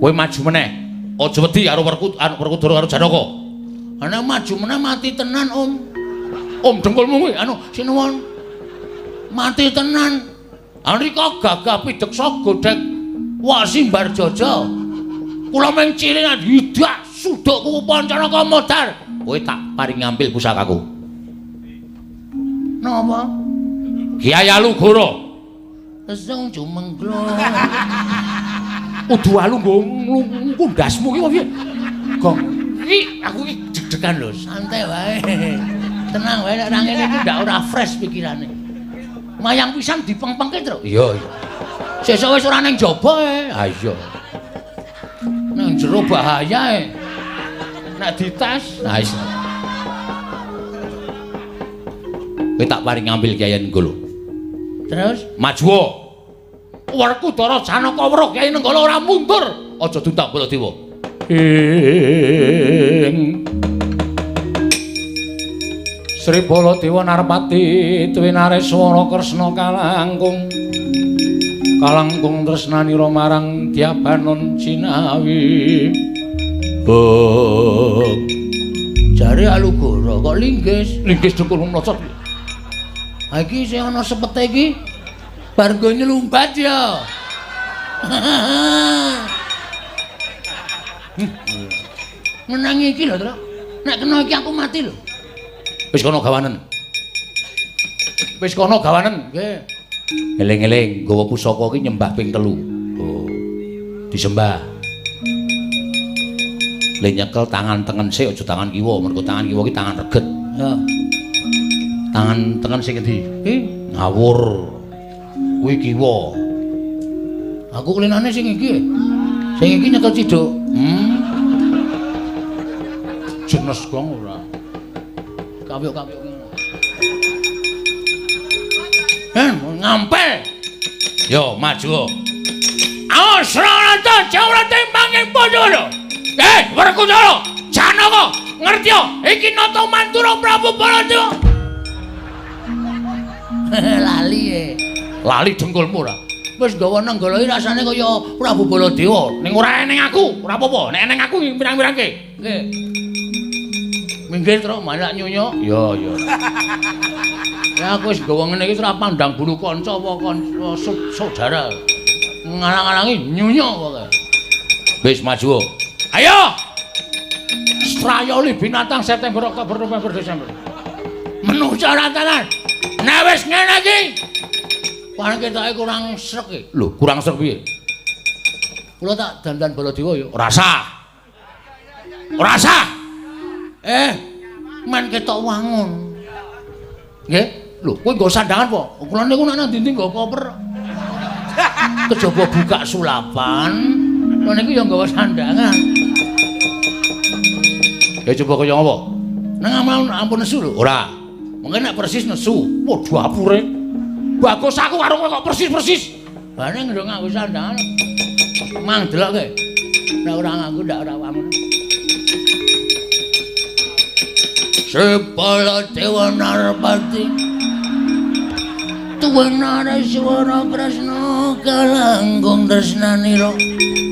Kowe maju meneh. Aja wedi karo Werkudara karo Janaka. Ana maju meneh mati tenan, Om. Om dengkulmu kuwi anu sinuwun. Mati tenan. Rika gagah pideksa godhek Wasimbar Jaja. Kula mung cilingan idak sudukku Pancanaka modar. Kowe tak paring ngambil pusakaku. Napa? Kyai Alugoro. Sesung jumengglo. Udu alu nggo ngundasmu ki piye? Gong. Iki aku iki deg-degan lho, santai wae. Tenang wae nek ora ngene iki ndak ora fresh pikirane. Mayang pisan dipengpengke, Tru. Iya, iya. Sesuk wis ora ning jaba e. Ha iya. Nang jero bahaya e. Nek dites, nah wis. Kowe tak paring ngambil Kyai Nenggala. Terus maju. Werkudara Janaka weruh Kyai Nenggala ora mundur. Aja duntak Baladewa. Ing Sri Baladewa Narpati Twinareswara Kresna kalangkung kalangkung tresnanira marang Dyabanon Cinawi. Oh. Jare Alugoro kok linggis, linggis dengkul mlocot. Ha iki sing ana sepete iki bar nggo nyelumbat ya. Menangi iki lho, Truk. Nek kena iki aku mati lho. Wis kono gawanen. Wis kono gawanen, nggih. Eling-eling nggawa pusaka iki nyembah ping 3. Oh. Disembah. Le nyekel tangan tengen sik aja tangan kiwa, mergo tangan kiwa iki tangan reget. Ya. Tangan tengen sing endi? Iki ngawur. Kuwi kiwa. Aku klinane sing iki. Sing iki nyekel ciduk. Jenes gong ora. Kawyok-kawyok ngono. Ngampel. Yo maju. Awas Sranata Jawrate manging padha. Werkudara, Janaka, ngerti yo iki nata mantura Prabu Baladewa. Lali e. Lali dengkulmu ora. Wis nggawa Nenggala iki rasane kaya Prabu Baladewa. Ning ora eneng aku, ora apa-apa. Nek eneng aku pirang-pirangke. Nggih. Minggir truk malak nyunyuk. Iya, iya. Ya aku wis nggawa ngene iki ora pandang bulu kanca apa kanca saudara. Ngalang-alangi nyunyuk pokoke. Wis maju. Ayo. Strayoli binatang September, Oktober, November, Desember. Menungsa ora tenan. Nek wis ngene iki paling ketoke kurang srek iki. Lho, kurang srek piye? Kula tak dandan Baladewa ya. Ora sah. Ora sah. Men ketok wangun. Nggih. Lho, kowe nggo sandangan apa? Kula niku nek nang ndi-ndi nggo koper. Kejaba buka sulapan, kula niku ya nggawa sandangan. Ya coba kaya apa? Nang ampun nesu lho. Ora. Mungkin nek persis nesu. Waduh apure. Bagus aku karo kowe kok persis-persis. Bareng ndok nganggo sandangan. Mang delokke. Nek ora nganggo ndak ora wangun. Sri Baladewa Narpati Tuwinareswara Kresna kalangkung tresnanira.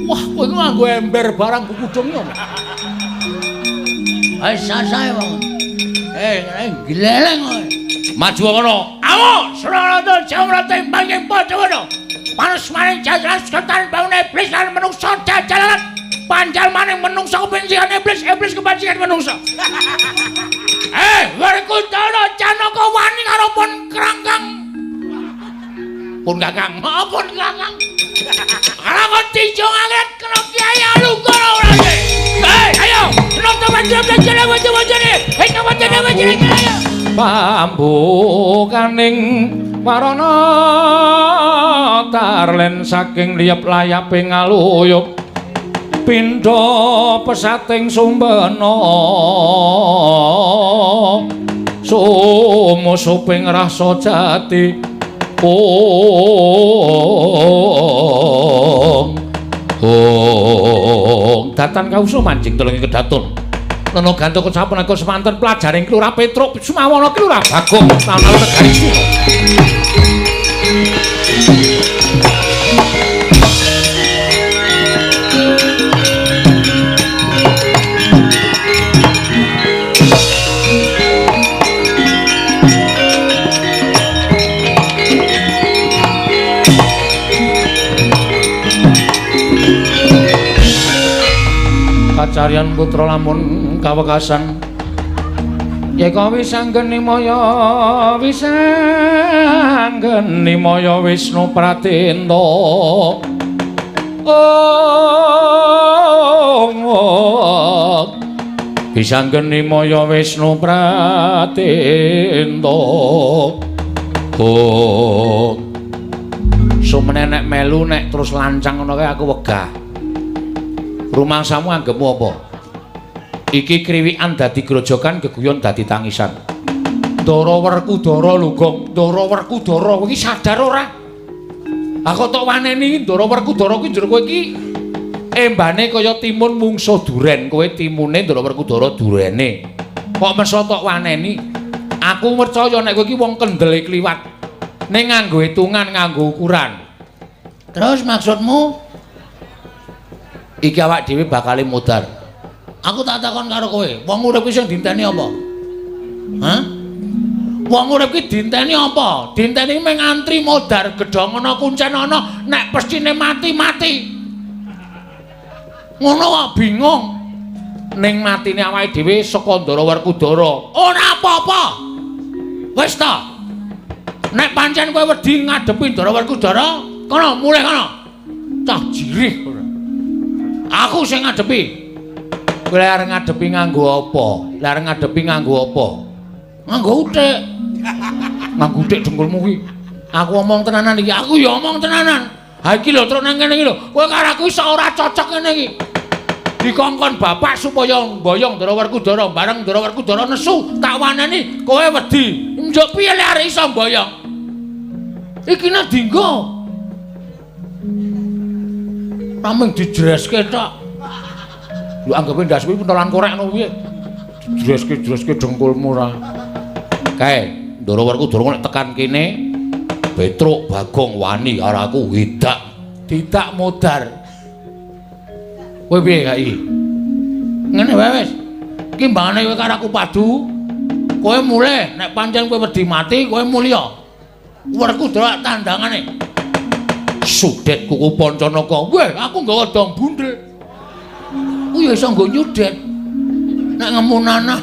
Wah, kowe iku nganggo ember barang kukudung ya. Wis sasae wong. Gleleng kowe. Maju kono. Awo, Sranata Jawrate manging padha kono. Panas maring jajaran seketan bangun iblis lan menungsa jajaran. Panjal maning menungsa kebencian iblis, iblis kebencian menungsa. Werkudara Janaka wani karo pun krangkang. Pun kakang, pun kakang. Karo tinjung angin kena Kyai Alugoro ora. Ayo, nonton wajah-wajah. Pambukaning warana tarlen saking liyep layaping ngaluyup pindha pesating sumbena sumusuping rasa jati ong ong datan kausa manjing tulungi kedatun Nono ganto kecapen aku semanten pelajaring Kelurah Petruk Sumawana Kelurah Bagong taun-taun negari Suro. Kacaryan putra lamun kawekasan. Yeka wisanggeni maya wisanggeni maya Wisnu Pratenta. Oh, wisanggeni maya Wisnu Pratenta. Oh, sumene nek melu nek terus lancang ngono kae aku wegah. Rumangsamu anggepmu apa? Iki kriwikan dadi grojogan, geguyon dadi tangisan. Ndara Werkudara lho, Gong. Ndara Werkudara kowe iki sadar ora? Aku tok waneni iki Ndara Werkudara kuwi njero kowe iki embane kaya timun mungsuh duren. Kowe timune Ndara Werkudara durene. Kok meso tok waneni? Aku percaya nek kowe iki wong kendele kliwat. Ning nganggo hitungan, nganggo ukuran. Terus maksudmu? Iki awak dhewe bakale modar. Aku tak takon karo kowe, wong urip ki sing dinteni apa? Hah? Wong urip ki dinteni apa? Dinteni mung antri modar gedhong ana kuncen ana, nek pestine mati-mati. Ngono kok bingung. Ning matine awake dhewe saka Ndara Werkudara. Ora apa-apa. Wis ta. Nek pancen kowe wedi ngadepi Ndara Werkudara, kono mulih kono. Cah jirih ora. Aku sing ngadepi. Kowe arep ngadepi nganggo apa? Lah arep ngadepi nganggo apa? Nganggo uthik. Nganggo uthik dengkulmu kuwi. Aku omong tenanan iki, aku ya omong tenanan. Ha iki lho truk nang kene iki lho. Kowe karo aku iso ora cocok ngene iki. Dikongkon bapak supaya mboyong Ndara Werkudara, bareng Ndara Werkudara nesu, tak waneni kowe wedi. Njuk piye lek arep iso mboyong? Iki nek dinggo. Namung dijreske tok. Lho anggape ndas kuwi pentolan korek ngono piye? Dijreske-jreske dengkulmu ora. Kae, Ndara Werkudara nek tekan kene, Petruk Bagong wani karo aku widak, didak modar. Kowe piye kak iki? Ngene wae wis. Iki mbangane kowe karo aku padu. Kowe mulih nek pancen kowe wedi mati, kowe mulya. Werkudara tandangane. Sudet kuku Pancanaka. Weh, aku nggawa dong bundel. Ku ya iso nggo nyudet. Nek ngemu nanah.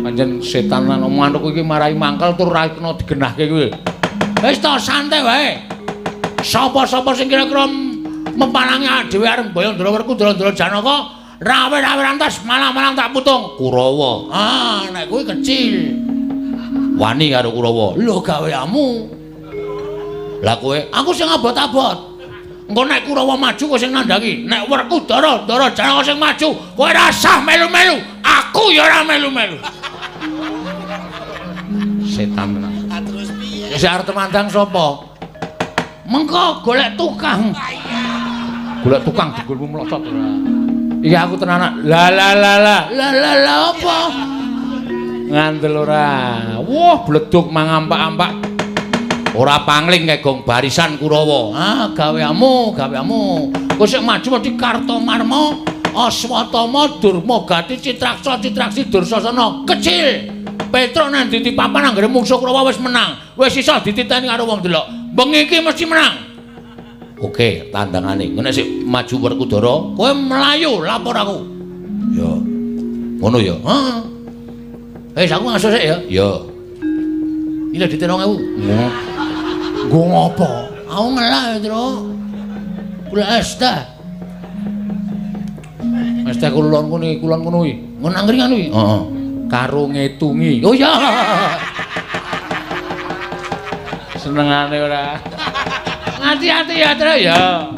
Pancen setan lan omongan kowe iki marai mangkel tur ora kena digenahke kuwi. Wis to santai wae. Sapa-sapa sing kira-kira mempalangi dhewe arep mboyong Ndara Werkudara Ndara Janaka, rawe-rawe rantas malang-malang tak putung. Kurawa. Ah, nek kuwi kecil. Wani karo Kurawa. Lho gaweamu. Lah kowe, aku sing abot-abot. Engko nek Kurawa maju kowe sing nandhangi, nek Werkudara Ndara Janaka sing maju, kowe ora sah melu-melu. Aku ya ora melu-melu. Setan tenan. Terus piye? Sing arep temandang sapa? Mengko golek tukang. Golek tukang dengkulmu mlocot ora. Iki aku tenanan. La la la la. La la la apa? Ngandel ora. Wah, bledug mangampak-ampak. Ora pangling kae gong barisan Kurawa. Ah, gaweamu, gaweamu. Kowe sik maju mesti Kartomarma, Aswatama, Durmagati, Citraksa, Citraksi, Dursasana. Kecil. Petruk nang ndi papan anggere mungsuh Kurawa wis menang. Wis iso dititeni karo wong delok. Bengi iki mesti menang. Oke, tandangane. Ngene sik maju Werkudara, kowe mlayu lapor aku. Ya. Ngono ya. Heeh. Wis aku ngaso sik ya. Ya. Iki lho dite 2000. Nggo ngopo? Aku ngelak ya, Truk. Kula es teh. Es teh kulon kono iki, kulon kono iki. Ngono angkringan kuwi. Heeh. Karo ngetungi. Oh iya. Senengane ora. Hati-hati ya, Truk ya.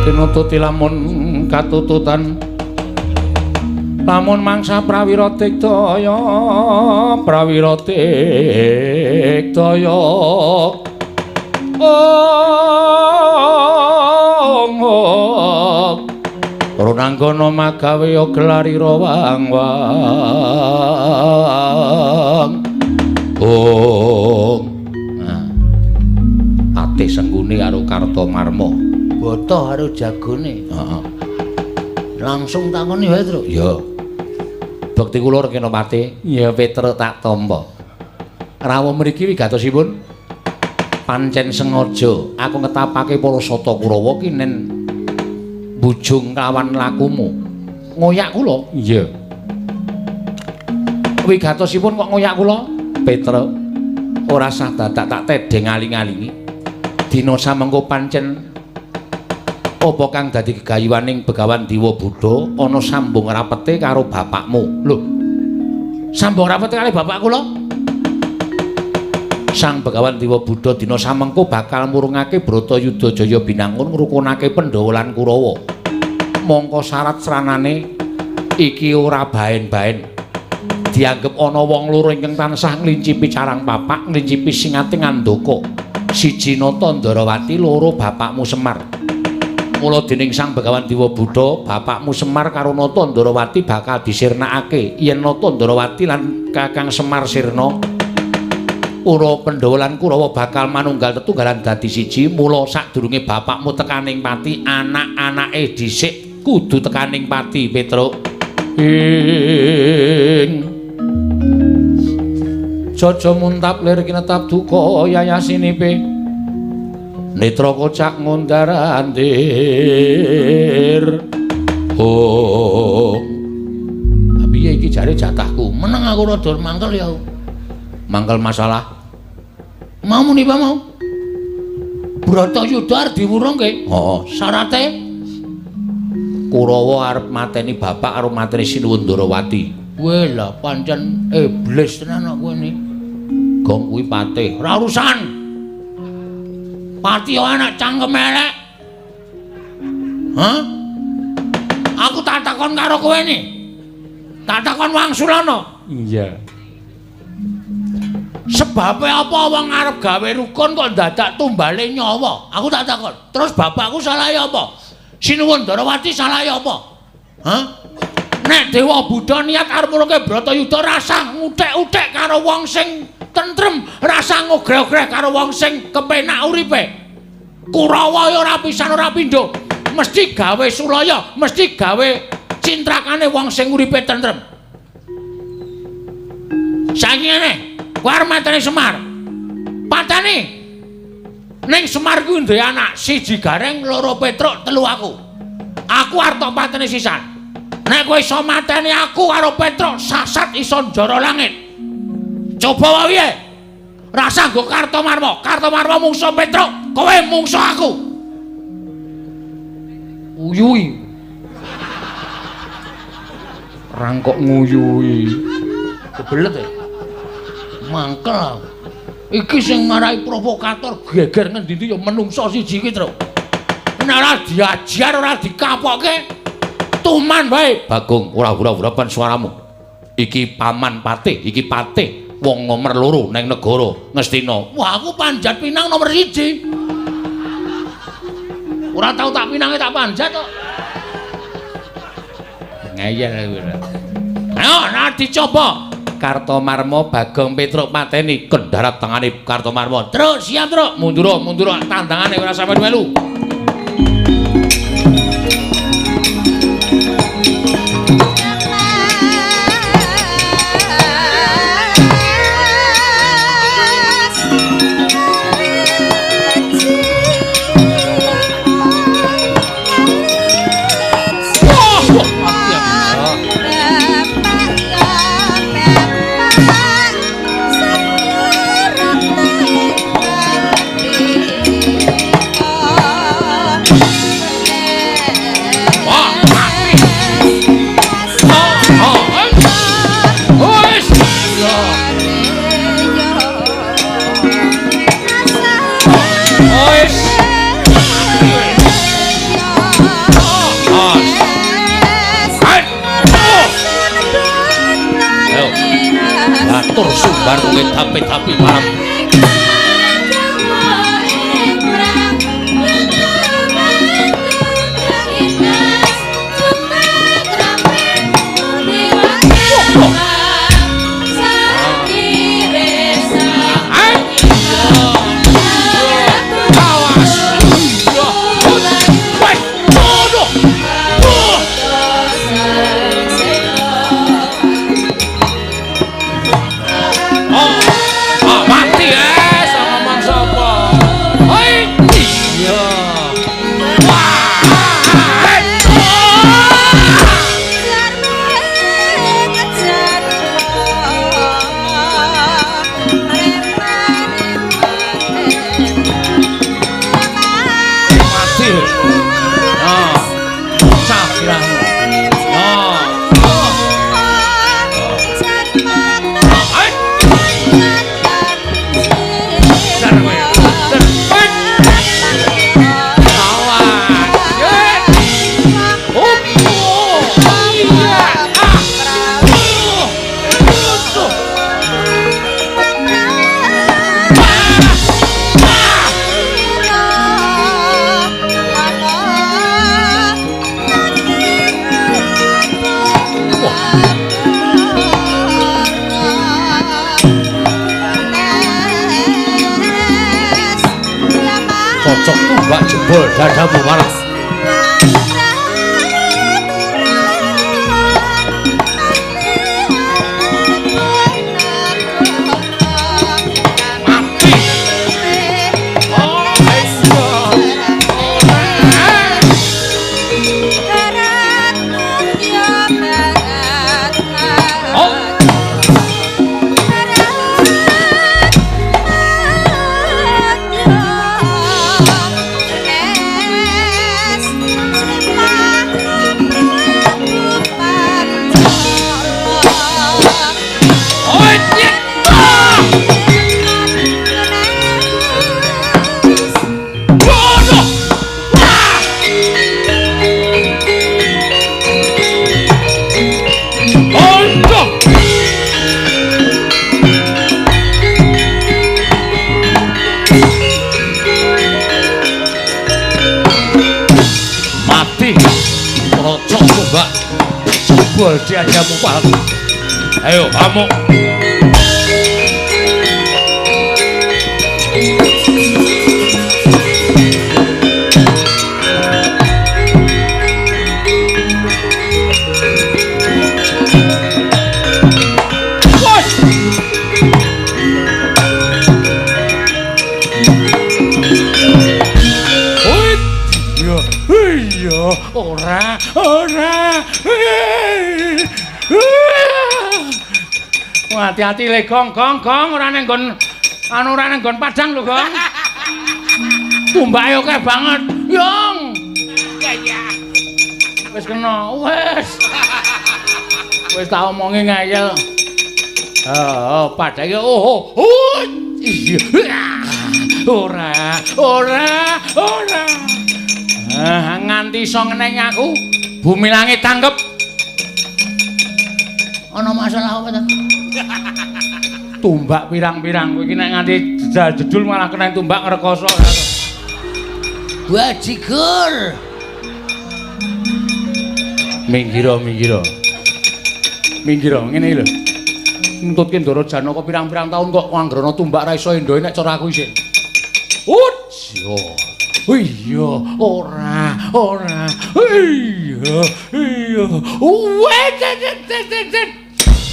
Tinututi lamun katututan Lamun mangsa prawira tiktaya, prawira tiktaya. Ong ong. Runanggana magawe ya gelarira wang wang. Ong. Nah. Patih Sengguni karo Kartomarma. Boto karo jagone. Heeh. Langsung takoni wae, Truk. Ya. Bekti kula Rekena Patih. Ya Petruk tak tampa. Rawuh mriki wigatosipun pancen sengaja aku ngetapake para sata Kurawa ki nen bujung kawan lakumu. Ngoyak kula? Iya. Wigatosipun kok ngoyak kula? Petruk, ora sah dadak tak tedheng aling-alingi. Dina samengko pancen apa kang dadi gegayuhaning Begawan Dewa Buddha ana sambung rapete karo bapakmu. Lho. Sambung rapete karo bapak kula? Sang Begawan Dewa Buddha dina samengko bakal murungake Bratayuda Jaya Binangun ngrukunake Pandhawa lan Kurawa. Mongko syarat sranane iki ora baen-baen. Dianggep ana wong loro ingkang tansah nglincipi carang papak, nglincipi singating andaka. Siji Nata Ndarawati, loro bapakmu Semar. Mula dening Sang Begawan Dewa Buddha, bapakmu Semar karo Nata Ndarawati bakal disirnakake. Yen Nata Ndarawati lan Kakang Semar sirna, para Pandhawa lan Kurawa bakal manunggal tetunggalan dadi siji. Mula sadurunge bapakmu tekaning pati, anak-anake dhisik kudu tekaning pati, Petruk. Ing Jaja muntap lir kinetap duka yayasinipe netra kocak ngundar-andir. Oh. Piye iki jare jatahku? Meneng aku rada mangkel ya. Mangkel masalah. Mau muni apa mau? Bratayuda arep diwurungke. Heeh. Syarate Kurawa arep mateni bapak karo mateni Sinuwun Ndarawati. Weh lah pancen iblis tenan kok kowe ni. Gong kuwi patih. Ora urusan. Pati yo anak cangkem elek. Hah? Aku tak takon karo kowe ni. Tak takon wangsulana. Iya. Sebabe apa wong arep gawe rukun kok dadak tumbale nyawa? Aku tak takon. Terus bapakku salahe apa? Sinuwun Ndarawati salahe apa? Hah? Nek Dewa Buddha niat arep murungke Bratayuda rasah nguthek-uthek karo wong sing tentrem, rasah ngogreh-ogreh karo wong sing kepenak uripe. Kurawa ya ora pisan ora pindho, mesti gawe sulaya, mesti gawe cintrakane wong sing uripe tentrem. Saiki ngene, kowe arep mateni Semar. Pateni. Ning Semar kuwi duwe anak, siji Gareng, loro Petruk, telu aku. Aku arep tok pateni sisan. Nek kowe iso mateni aku karo Petruk, sasat iso njara langit. Coba wae piye? Rasah nggo Kartomarma. Kartomarma mungsuh Petruk, kowe mungsuh aku. Uyui. Rangkok nguyui. Kebelet ya. Mangkel. Iki sing marai provokator geger ngendi-endi ya menungso siji iki, Truk. Nek ora diajar, ora dikapoke, tuman wae. Bagong, ora ura-urapan suaramu. Iki paman patih, iki patih wong nomor loro neng negara Ngastina. Wah, aku panjat pinang nomor 1. Ora tau tak pinange tak panjat kok. Ngeyel kowe. Ayo, nah dicoba. Kartomarma Bagong Petruk mateni kendarat tangane Kartomarma. Truk, siap, Truk. Mundur, mundur tandangane ora sampe melu. Bapak Bar kowe tapi-tapi malam. Cocok tumbak jebol dadamu malah. Mati. Oh, jebol diajamu paham. Ayo kamu. Ora, ora. Hati-hati le gong, gong, gong, ora nang nggon anu ora nang nggon padang lho, Gong. Tumbake akeh banget. Yong. Wis kena, wis. Wis tak omongi ngeyel. Oh, padake oh, oh. Iya. Ora, ora, ora. Ah, nganti iso ngenengi aku, bumi langit tanggep. Ana masalah apa ta? Tumbak pirang-pirang kowe iki nek nganti jedul malah kena tumbak ngrekoso. Bajigur. Minggiro, minggiro. Minggiro ngene iki lho. Ntutke Ndara Janaka pirang-pirang taun kok anggrana tumbak ra iso endohe nek cara aku isin. Ut, yo. Iya, ora, ora. Iya, iya.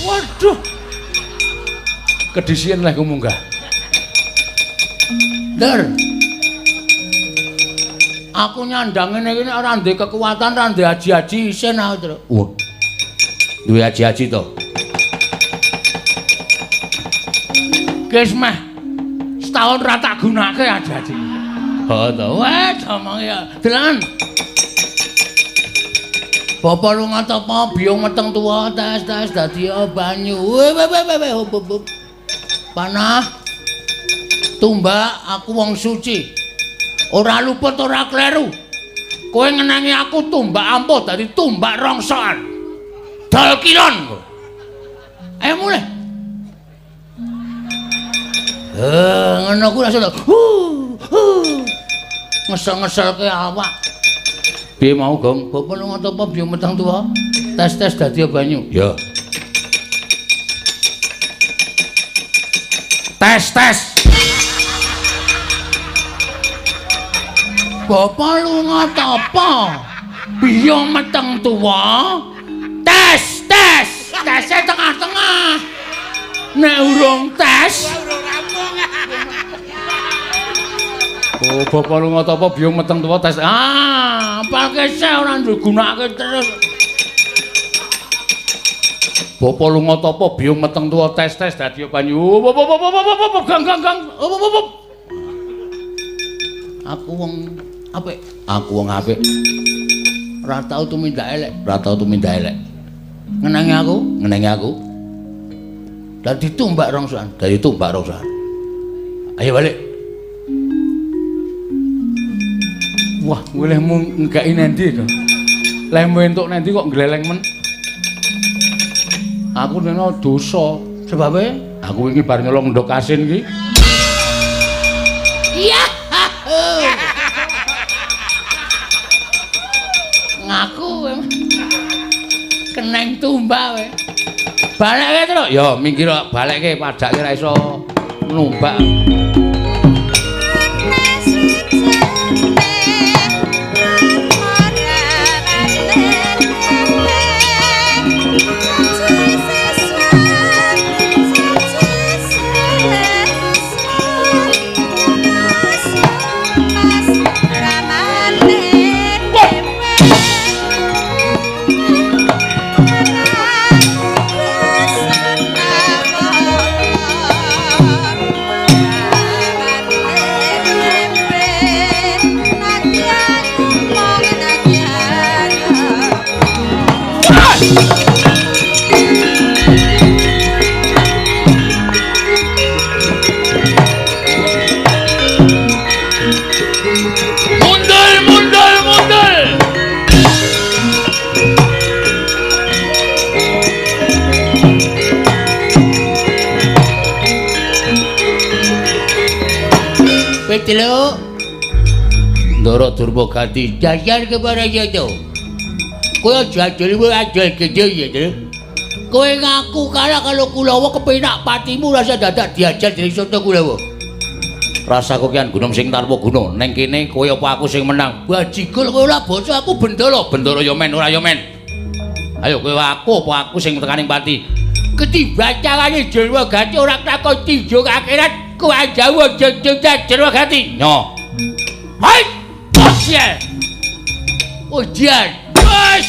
Waduh. Kedisian leh ku munggah. Dur. Aku nyandang ngene iki nek ora ndek kekuatan, ora ndek aji-aji isin aku, Truk. Wah. Duwe aji-aji to. Wis meh setahun ra tak gunake aji-aji. Oh to, wes omong ya. Delan. Bapak lunga tapa biyung meteng tuwa tes-tes dadi banyu. We we we we hop. Panah. Tumbak aku wong suci. Ora luput ora kleru. Kowe ngenangi aku tumbak ampuh dadi tumbak rongsokan. Dol kilon kowe. Ayo mulih. Ngono kuwi rasa ngesel-ngeselke awak. Piye mau, Gong? Bapak lunga tapa biung meteng tuwa? Tes-tes dadi banyu. Ya. Tes tes. Bapak lunga tapa? Biung meteng tuwa? Tes tes. Tese tengah-tengah. Nek urung tes. Oh, bapak lunga tapa biung meteng tuwa tes. Ah, apalke seh ora digunakake terus. Bapak lunga tapa biung meteng tuwa tes tes dadi banyu. Gang gang gang. Aku wong apik. Aku wong apik. Ora tau tumindak elek, ora tau tumindak elek. Ngenangi aku, ngenangi aku. Dadi tumbak rongsokan, dadi tumbak rongsokan. Ayo balik. Wah, lehmu nggaiki nendi to? Lehmu entuk nendi kok gleleng men? Aku neno dosa. Sebabe aku wingi bar nyolong ndhog asin iki. Iya. Ngaku keneng tumbak kowe. Balekke terus. Ya minggir kok balekke padake ra iso numbak. Telu Ndara Durmagati jajar kepada itu. Kowe jajal kowe ajal gede ya, Telu. Kowe ngaku kalah kalau Kulawa kepenak patimu rasa dadak diajar dening Sata Kulawa. Rasa kokian gunung sing tanpa guna. Neng kene kowe apa aku sing menang? Bajigul kowe ora basa aku bendara. Bendara ya men ora ya men. Ayo kowe aku apa aku sing tekaning pati? Ketimbang carane Durmagati ora takon tinju akhirat. Ku ajawo jejeng Durmagati. Nyo. Hai, bosial. Ujian. Bos.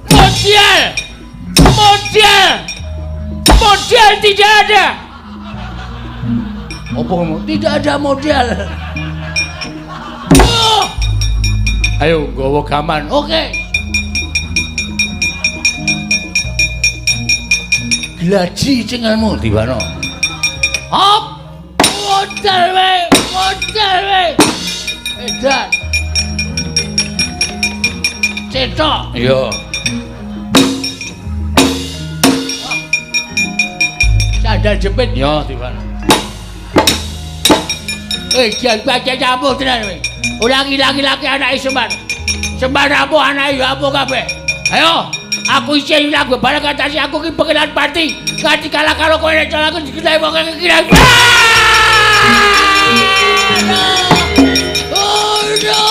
Bosial. Modal. Modal tidak ada. Apa kamu? Tidak ada modal. Oh. Ayo gowo gaman. Oke. Glaji cengelmu diwano. Hop. Modal we, modal we. Edan. Cetok. Iya. Sandal jepit ya diwano. Jan baca campur tenan kowe. Ora laki-laki anake Semar. Semar apa anake ya apa kabeh. Ayo, aku isih lagu bareng atase aku ki pengenan pati. Kati kalah karo kowe nek aku diketahi wong kira. Oh no! Oh no!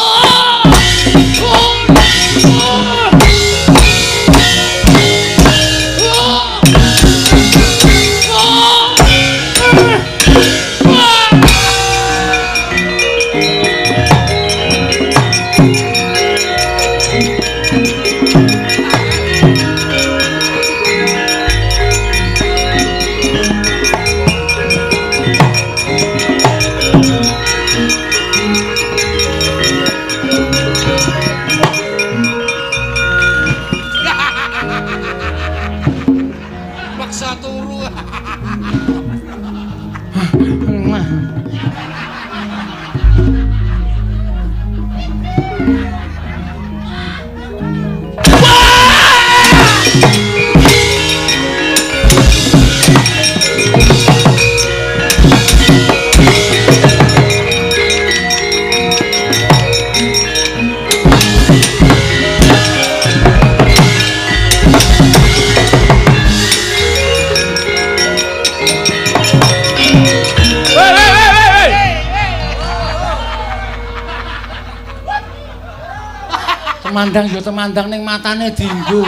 Temandang ya temandang ning matane dinggo.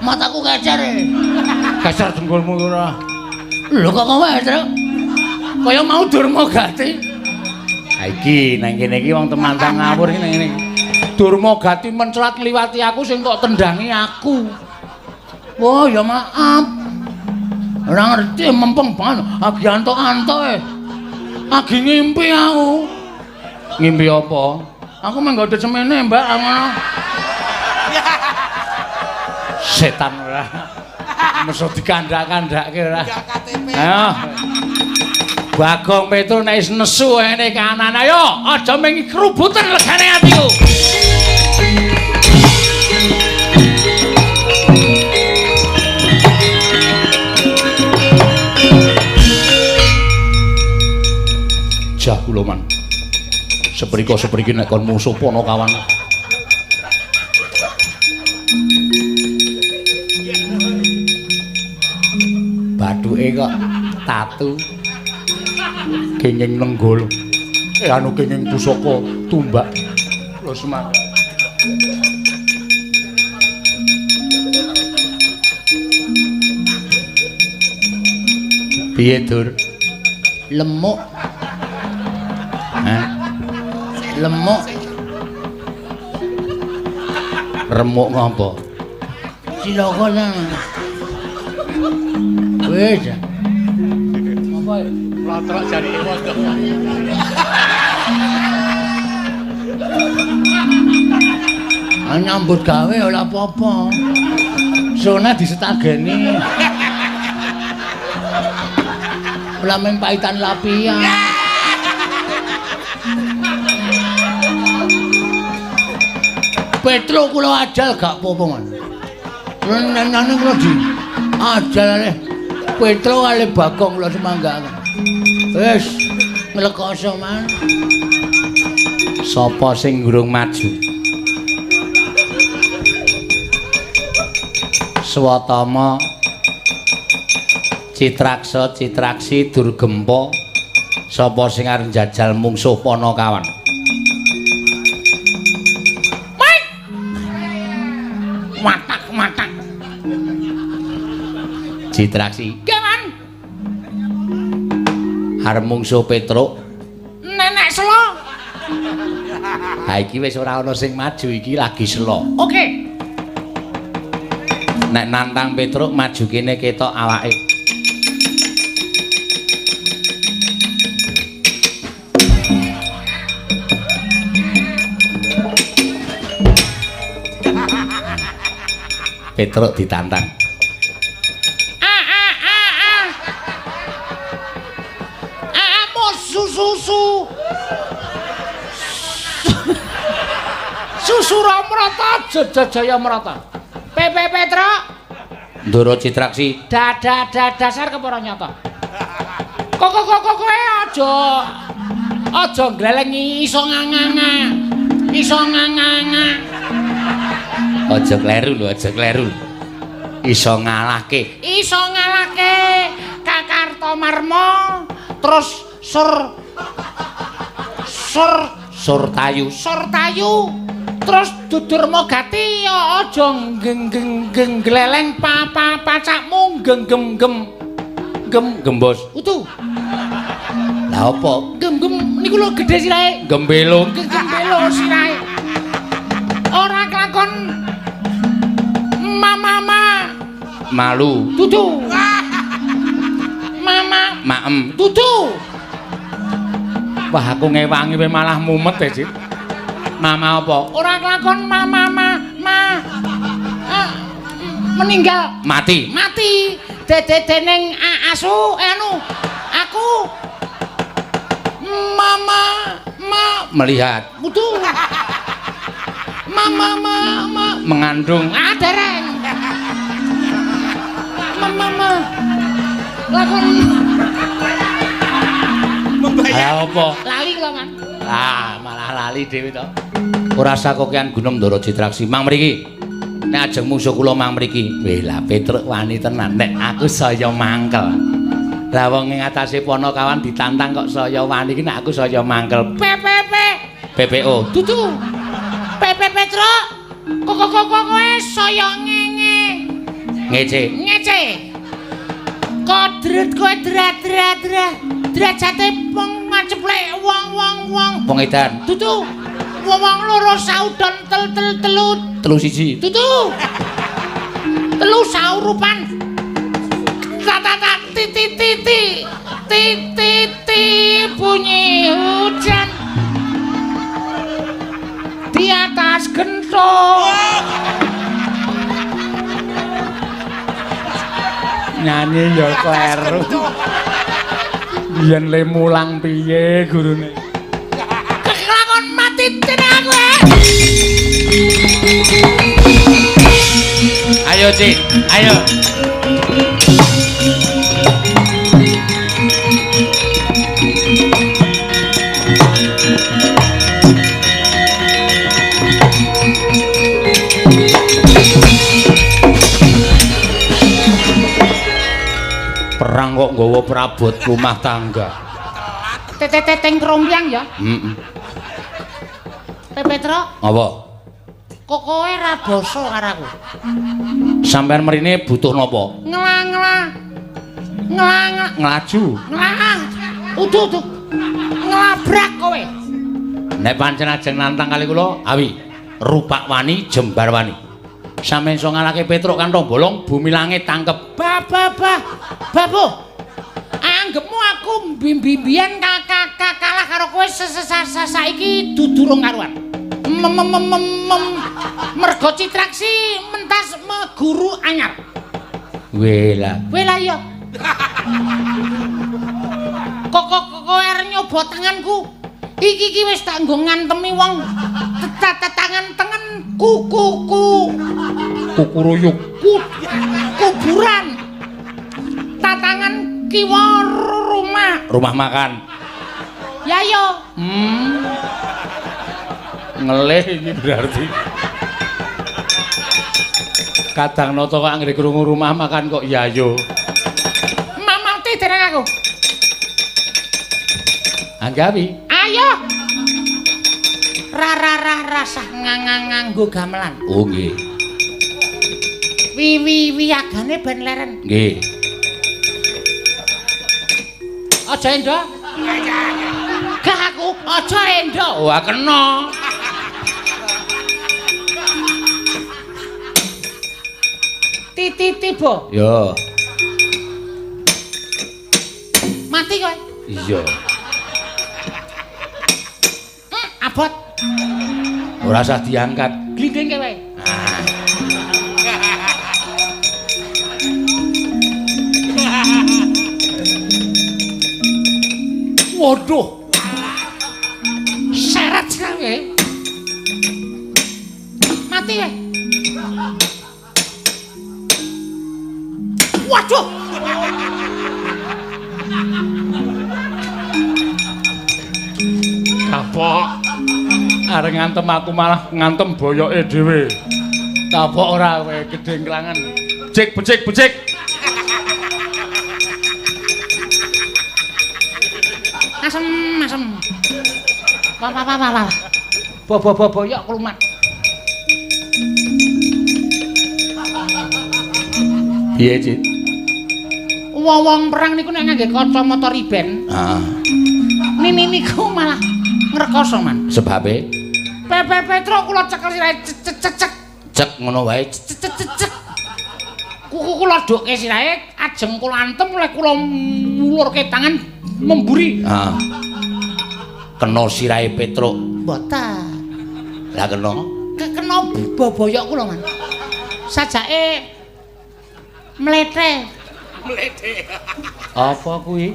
Mataku kecer. Kecer dengkulmu ora. Lho kok kowe, Truk? Kaya mau Durma Gati. Ha iki nang kene iki wong temandang ngawur iki nang kene. Durma Gati mencelat ngliwati aku sing kok tendangi aku. Wah, ya maaf. Ora ngerti mempeng banget. Agi antok-antok e. Agi ngimpi aku. Ngimpi apa? Aku menggodhe semene, Mbak, ngono. Setan ora. Meso dikandhak-kandhake ora. Ayo. Bagong Petro nek wis nesu ene kanan ayo aja mung krubutan legane atiku. Jah kula man. Seprika sepriki nek kon musuh Panakawan. Bathuke kok tatu. Kenging nenggol. Anu kenging pusaka tumbak. Lho semangat. Piye, Dur? Lemuk. Hah? Lemuk. Remuk ngopo? Cilaka ta. Wis. Apa? Lotrok jarike wodok. Nyambut gawe ora apa-apa. Sona disetageni. Ora mung paitan lapian. Petro kula ajal gak apa-apa, Man. Renane kula di ajal ale. Petro ale Bagong kula semanggaken. Wis nglekoso, Man. Sapa sing gurung maju? Swatama Citraksa Citraksi Durgempa sapa sing arep njajal mungsuh Panakawan? Watak-watak. Citraksi. Nggih, Man. Arep mungsuh Petruk. Nenek selo. Ha iki wis ora ana sing maju iki lagi selo. Oke. Nek nantang Petruk maju kene ketok awake. Petruk ditantang. A a a a. A a susu. Susu Ramrata Jajaya Mrata. P P Petruk. Ndoro Citraksi. Da da da dasar kepara nyata. Kok kok kok kowe aja aja nglelengi iso nganganga. Iso nganganga. Aja kleru lho, aja kleru. Iso ngalahke. Iso ngalahke Kakartomarma terus sur sur Surtayu. Surtayu. Terus Dudurma Gati ya aja geng gleleng pa pa pacakmu geng gem gem gem gembos. Utuh. Lah apa? Gem gem niku lho gedhe sirahe. Gembelo. Gembelo sirahe. Ora kelakon mama malu. Dudu. Mama maem. Dudu. Wah aku ngewangi kowe malah mumet e, Cit. Mama apa? Ora kelakon mama ma ma meninggal. Mati. Mati. Dede ning asu anu aku mama ma melihat. Dudu. Mama ma ma mengandung. Ah dereng. Mama ma lakon membayar apa? Lali kula, Man. Ah, malah lali dhewe to. Ora usah kokean gunung Ndara Citraksi. Mang mriki. Nek ajeng mungsuh kula mang mriki. Weh lah Petruk wani tenan nek aku saya mangkel. Lah wong ing atase Panakawan ditantang kok saya wani iki nek aku saya mangkel. P P P PPO. Dudu. Pepe Petruk. Kok kok kowe saya ngenge. Ngece. Ngece. Kodret kowe drat-drat-drat. Derajate wong maceplek wong-wong-wong. Wong edan. Dudu. Wong loro saudon tel-tel telu. Telu siji. Dudu. Telu saurupan. Ta ta ta ti ti ti ti. Ti ti ti bunyi hujan. Di atas gentong. Nyanyi ya kleru. Biyen le mulang piye gurune? Kelakon mati tenang kowe. Ayo, Cik. Ayo. Perang kok nggawa perabot rumah tangga. Teteteng krombyang ya. Heeh. Petruk. Apa? Kok kowe ra basa karo aku? Sampeyan mrene butuh napa? Ngela-ngela. Ngela-ngela. Nglaju. Ngela. Udu-udu. Nglabrak kowe. Nek pancen ajeng nantang kali kula, awi rupak wani jembar wani. Sampeyan iso ngalahke Petruk kantong bolong bumi langit tangkep. Ba ba ba. Babu. Anggepmu aku mbimbian kalah karo kowe saiki dudurung karuan. Mergo Citraksi mentas meguru anyar. Wela. Wela iya. Kok kok kowe arep nyoba tanganku? Iki iki wis tak nggo ngantemi wong tangan tengen kukuku. Kukuruyuk. Kuburan. Tatangan kiwa rumah. Rumah makan. Ya yo. Ngelih iki berarti. Kadang nata kok anggere krungu rumah makan kok ya yo. Mamate dereng aku. Anggawi. Ayo. Ra ra ra rasah nganggo gamelan. Oh nggih. Wi wi wiyagane ben leren. Nggih. Aja endo. Gah aku aja endo. Wah kena. Titi tiba. Yo. Mati kowe. Iya. Abot. Ora usah diangkat. Glinding kowe. Ah. Waduh. Seret kowe. Mati kowe. Waduh. Kapok. Arep ngantem aku malah ngantem boyoke dhewe. Kapok ora kowe gedhe nglangan. Becik becik becik. Asem asem. Wah wah wah wah. Bo bo bo boyok klumat. Piye, Cik? Wong-wong perang niku nek ngangge kacamata riben. Heeh. Nini niku malah ngrekoso, Man. Sebabe? Pepe Petruk kula cekel sirahe cek cek cek. Cek ngono wae. Cek cek cek. Kuku kula dokke sirahe ajeng kula antem oleh kula mulurke tangan memburi. Heeh. Kena sirahe Petruk. Mboten. Lah kena? Kena boboyok kula, Man. Sajake mlete. Mlete. Apa kuwi?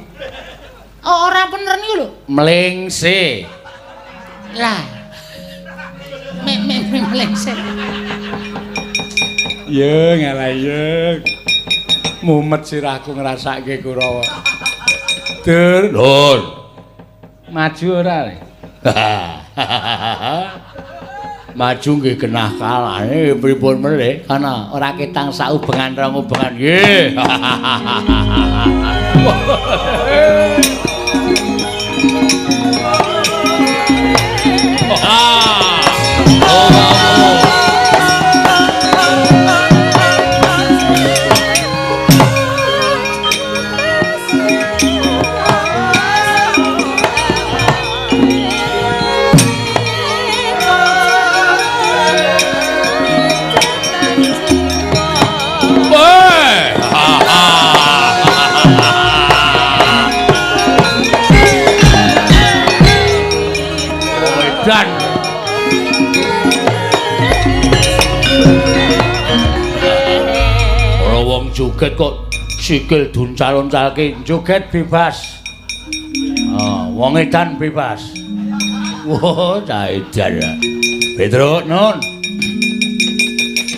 Ora bener niku lho. Mlengse. Lah. Me me me mlengse. Ye ngalah ye. Mumet sirahku ngrasake Kurawa. Dur, Lur. Maju ora? Maju nggih genah kalane pripun melih? Kana ora ketang saubengan rong ubengan. Nggih. Oh. Joget kok sikil duncal-uncalke, joget bebas. Oh, wong edan bebas. Wah, cah edan. Petruk nun.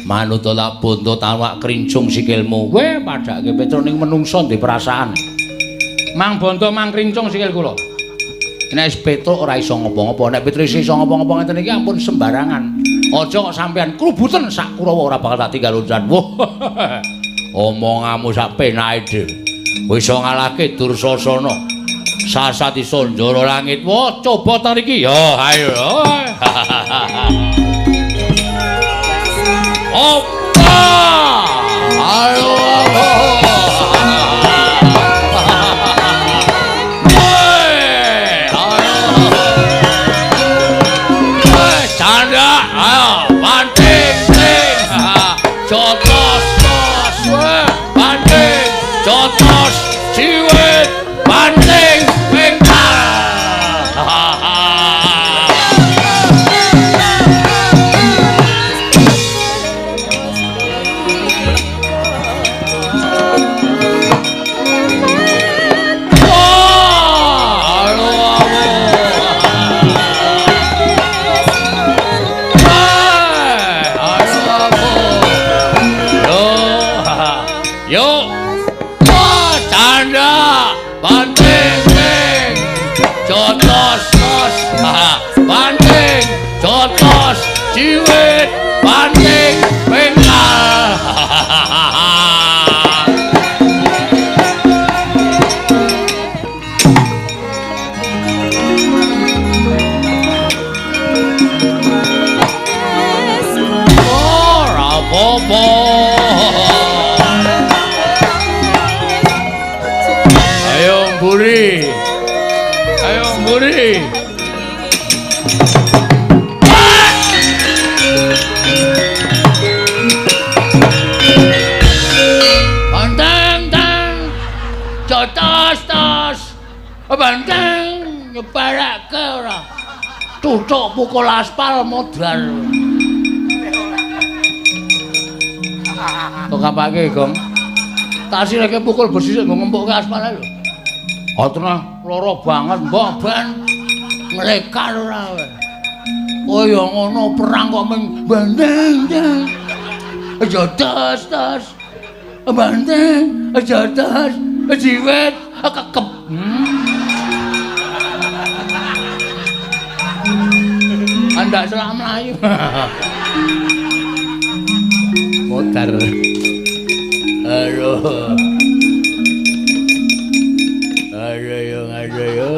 Manut tak buntut awak krincung sikilmu. Kowe padhake Petruk ning menungsa ndek perasaan. Mang bonto mang krincung sikil kula. Nek wis Petruk ora iso ngopo-ngopo, nek Petruk iso ngopo-ngopo ngeten iki ampun sembarangan. Aja kok sampean krubuten sak Kurawa ora bakal tak tinggal uncan. Wah. Omonganmu sak penake dhewe. Iso ngalahke Dursasana. Sasat iso njara langit. Wah, coba ta iki. Ya, ayo. Opa! Ayo. Jotos ciwit banting pengkal. Yo. Banting ting jotos tos banting jotos ciwit banting pengkal. Ora apa-apa. Mburi. Ayo mburi. Banteng tang. Jotos tos. Banteng nyebarake ora. Tutuk pukul aspal modar. Kok kapake, Gong? Tak sireke pukul besi sik nggo ngempukke aspal lho. Oh, tenah lara banget, mbok ben nglekar ora kowe. Oh ya ngono perang kok ming bandeng. Aja tas tas. Bandeng, aja tas, jiwet kekep. Andak selak mlayu. Modar. Aduh. Ayo, ayo.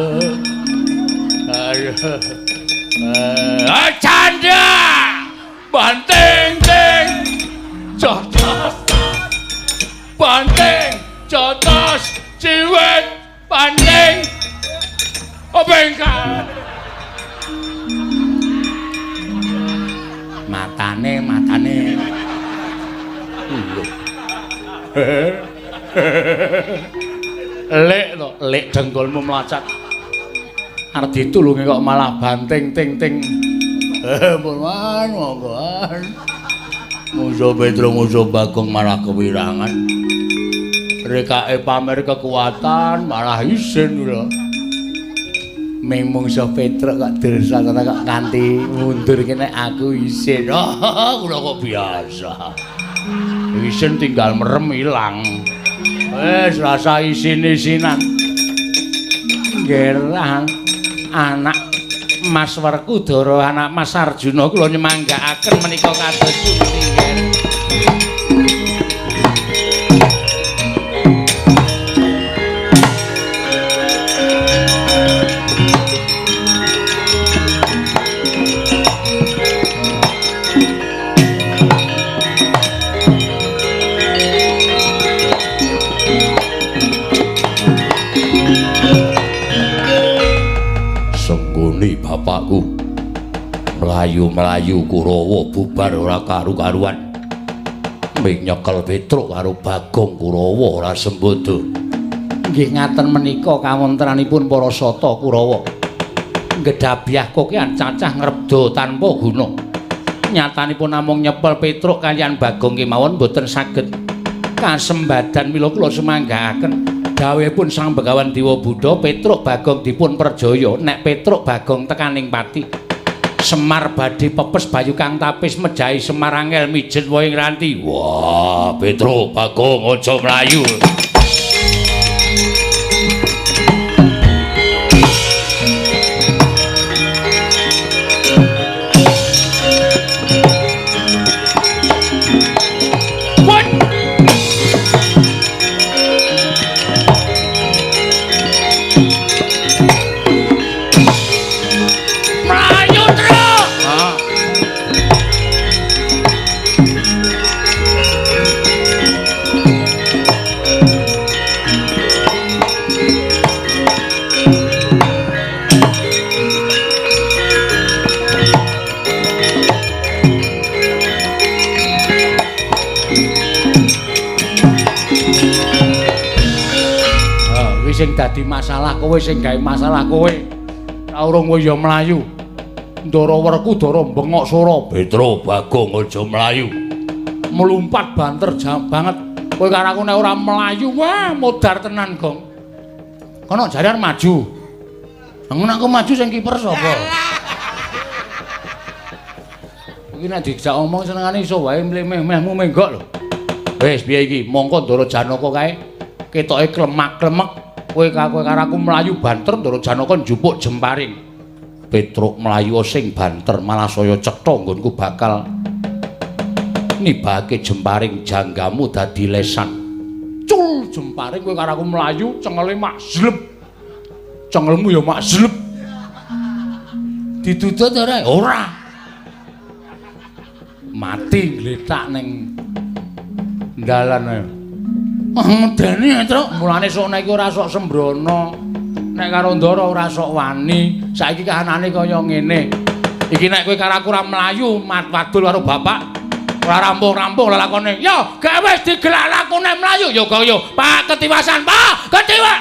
Ayo. Canda. Banting ting. Jotos. Banting, jotos, ciwit, banting. Bengkal. Matane, matane. Lho. Lek to, lek dengkulmu mlacat. Arep ditulungi kok malah banting ting ting. Pun monggo. Musuh Petruk musuh Bagong malah kewirangan. Rekake pamer kekuatan malah isin lho. Ming mungsuh Petruk kok Dursasana kok nganti mundur kene aku isin. Oh, kula kok biasa. Isin tinggal merem ilang. Wis rasa isin-isinan. Nggih, anak Mas Werkudara, anak Mas Arjuna kula nyemanggaaken menika kados pundi nggih. Bapakku mlayu-mlayu Kurawa bubar ora karu-karuan. Ming nyekel Petruk karo Bagong Kurawa ora sembodo. Nggih ngaten menika kawontenanipun para sata Kurawa. Ngedhabyah kokean cacah ngrebda tanpa guna. Nyatanipun namung nyepel Petruk kaliyan Bagong kemawon boten saged. Kasembadan mila kula semanggaaken dawuhipun Sang Begawan Dewa Buddha Petruk Bagong dipun perjaya nek Petruk Bagong tekaning pati Semar badhe pepes bayu kang tapis mejahi Semar angel mijet wae ngranti. Wah, Petruk Bagong aja mlayu. Sing dadi masalah kowe, sing gawe masalah kowe. Ora urung kowe ya mlayu. Ndara Werkudara bengok sora, Petruk Bagong aja mlayu. Melumpat banter banget. Kowe karo aku nek ora mlayu, wah modar tenan, Gong. Kono jare arep maju. Ngono aku maju sing kiper sapa? Iki nek dijak omong senengane iso wae mlemeh-mehmu menggok lho. Wis piye iki? Mongko Ndara Janaka kae ketoke klemak-klemek. Kowe karo aku mlayu banter Ndara Janaka njupuk jemparing. Petruk mlayu sing banter malah saya cetha nggonku bakal nibake jemparing janggamu dadi lesan. Cul jemparing kowe karo aku mlayu cengele mak zlep. Cengelmu ya mak zlep. Didudut ora? Ora. Mati ngletak ning dalan ae. Medeni, Truk. Mulane sok nek iki ora sok sembrono. Nek karo Ndara ora sok wani. Saiki kahanane kaya ngene. Iki nek kowe karo aku ora mlayu wadul karo bapak, ora rampung-rampung lelakone. Yo, gak wis digelak lakone mlayu yo kaya Pak ketiwasan, Pak, ketiwa.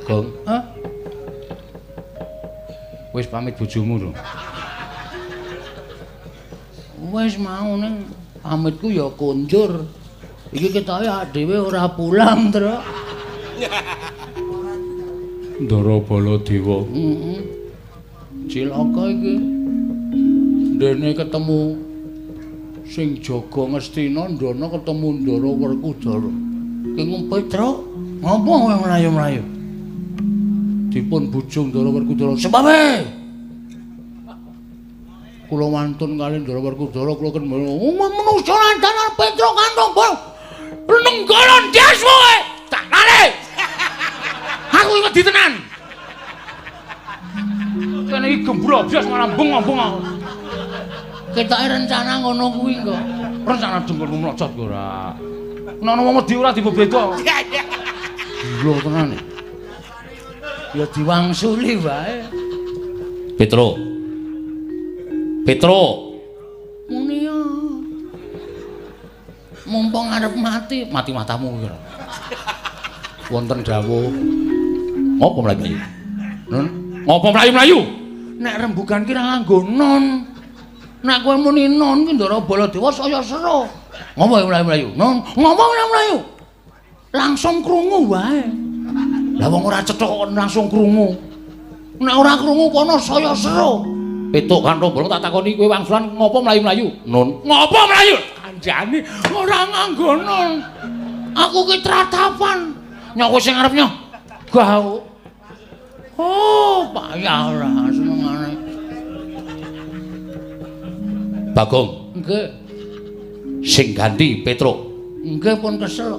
Gong, hah? Wis pamit bojomu lho. Wis mau ning pamitku ya konjur. Iki ketoke awake dhewe ora pulang, Truk. Ndara Baladewa. Heeh. Cilaka iki. Ndene ketemu sing jaga Ngastina, ndana ketemu Ndara Werkudara. Ki ngumpet, Truk. Ngopo kowe mlayu-mlayu? Dipun bujung Ndara Werkudara. Sebabe. Kula wantun kali Ndara Werkudara kula ken menungso lantaran Petruk kantong bol. Nenggala ndas kowe. Tak lali. Aku iki wedi tenan. Kene iki gembrobyos malah bengong-bengong aku. Ketoke rencana ngono kuwi kok. Rencana dengkulmu mlocot kok ora. Nek ana wong wedi ora dibebeda. Gila tenan. Ya diwangsuli wae. Petruk. Petruk. Muni ya. Mumpung arep mati, mati matamu iki. Wonten dawuh. Ngopo mlayu? Nun, ngopo mlayu-mlayu? Nek rembugan ki ra nganggo non. Nek kowe muni non ki Ndara Baladewa saya sero. Ngopo mlayu-mlayu? Non, ngopo mlayu-mlayu? Langsung krungu wae. Lah wong ora cetha kok langsung krungu. Nek ora krungu kono saya sero. Petuk kanthi bolong tak takoni kowe wangsulan ngopo mlayu-mlayu? Nun, ngopo mlayu? Kandhane ora nganggo non. Aku ki tratapan. Nyoh sing arep nyoh. Gau. Oh, payah ora senengane. Bagong. Nggih. Sing ganti Petruk. Nggih pun kesel.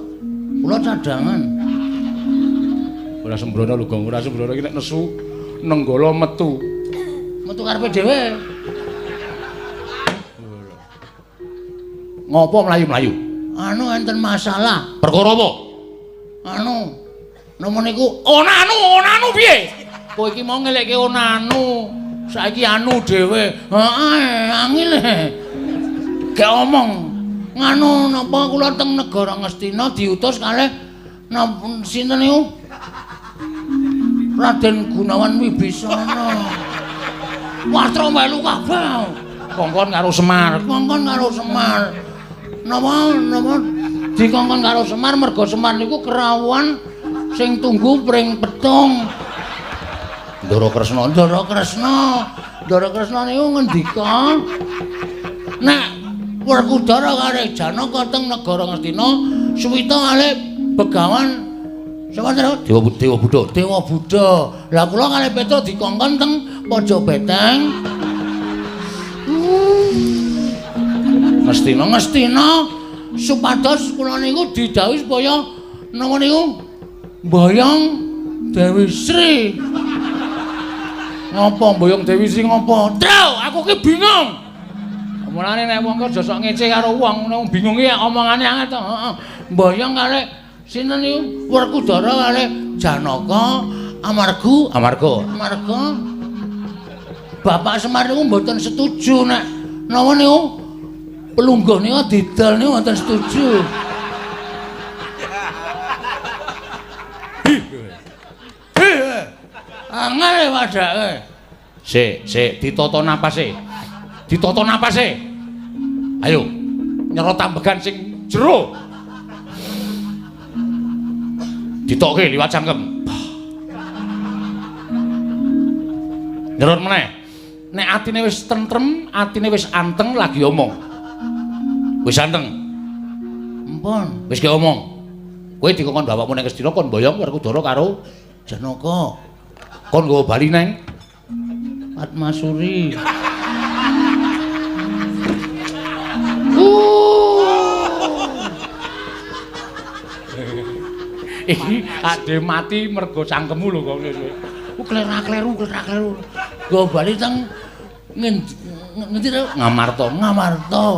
Kula cadangan. Ora sembrono lho, Gong. Ora sembrono iki nek nesu nenggala metu. Metu karepe dhewe. Ngopo mlayu-mlayu? Anu enten masalah. Perkara apa? Anu nomo niku onanu, onanu piye? Kowe iki mau ngelekke onanu. Saiki anu dhewe. Heeh, angel. Gek omong. Nganu napa kula teng negara Ngastina diutus kalih napa sinten niku? Raden Gunawan Wibisana. Wastra melu kabeh. Kongkon karo Semar, kongkon karo Semar. Napa napa dikongkon karo Semar merga Semar niku kerawuhan sing tunggu pring petung. Ndara Kresna, Ndara Kresna. Ndara Kresna niku ngendika nek Werkudara karo Janaka teng negara Ngastina suwita kalih Begawan sapa to? Dewa Dewa Buddha, Dewa Buddha. Lah kula kalih Petruk dikongkon teng pojok beteng. Ngastina, Ngastina supados kula niku didhawuhi supaya napa niku mboyong Dewi Sri. Ngopo mboyong Dewi Sri ngopo? Truk, aku ki bingung. Mulane nek wong aja sok ngece karo wong, nek bingung ki omongane angel to. Heeh. Mboyong kalih sinten niku Werkudara kalih Janaka amarga amarga amarga Bapak Semar niku mboten setuju nek napa niku pelungguh niku didol niku mboten setuju. Angel padake. Sik, sik ditata napase. Ditata napase. Ayo nyerot ambegan sing jero. Ditokke liwat cangkem. Nyerot meneh. Nek atine wis tentrem, atine wis anteng lagi omong. Wis anteng. Empun, wis ge omong. Kowe dikongkon bapakmu ning Ngastina kon mboyong Werkudara karo Janaka. Kon nggawa bali neng Padmasuri. Iki ade mati mergo cangkemmu lho kok ngene. Ku kleru-kleru, kleru-kleru. Nggawa bali teng ngendi to? Ngamarta, Ngamarta.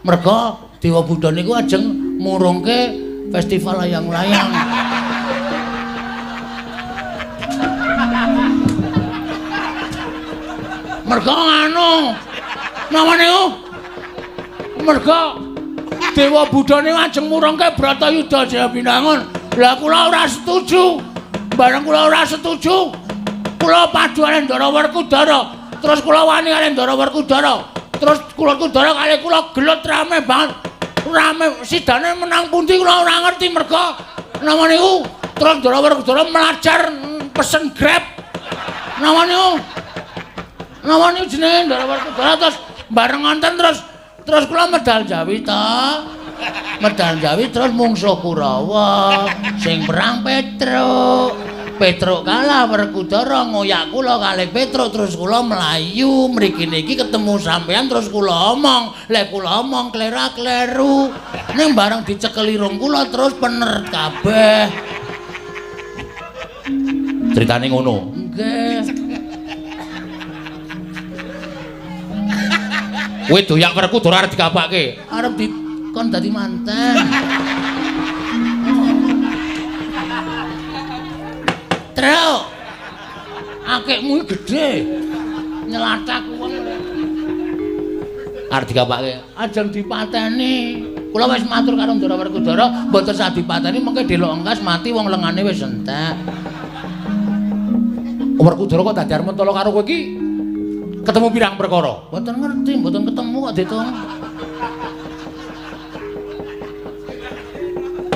Mergo Dewa Buddha niku ajeng murungke festival layang-layang. Mergo nganu. Napa niku? Mergo Dewa Buddha niku ajeng murungke Bratayuda Jayabinangun. Lah kula ora setuju. Bareng kula ora setuju, kula padu karo Ndara Werkudara. Terus kula wani karo Ndara Werkudara. Terus kula Werkudara kalih kula gelut rame banget. Rame sidane menang pundi kula ora ngerti mergo napa niku terus Ndara Werkudara melajar pesen Grab. Napa niku? Napa niku jenenge Ndara Werkudara terus bareng ngonten terus kula medal Jawi ta. Medal Jawi terus mungsuh Kurawa sing perang Petruk. Petruk kalah Werkudara ngoyak kula kalih Petruk terus kula mlayu mriki niki ketemu sampean terus kula omong. Lek kula omong klera-kleru. Ning bareng dicekel irung kula terus pener kabeh. Critane ngono. Nggih. Kowe doyak Werkudara arep dikapake. Arep dikon dadi manten. Truk. Akikmu iki gedhe. Nyelathak wong. Arep dikapake. Ajeng dipateni. Kula wis matur karo Ndara Werkudara, mboten sah dipateni mengke delok engkas mati wong lengane wis entek. Werkudara kok dadi arep mentolo karo kowe iki ketemu pirang perkara? Mboten ngerti, mboten ketemu kok ditung.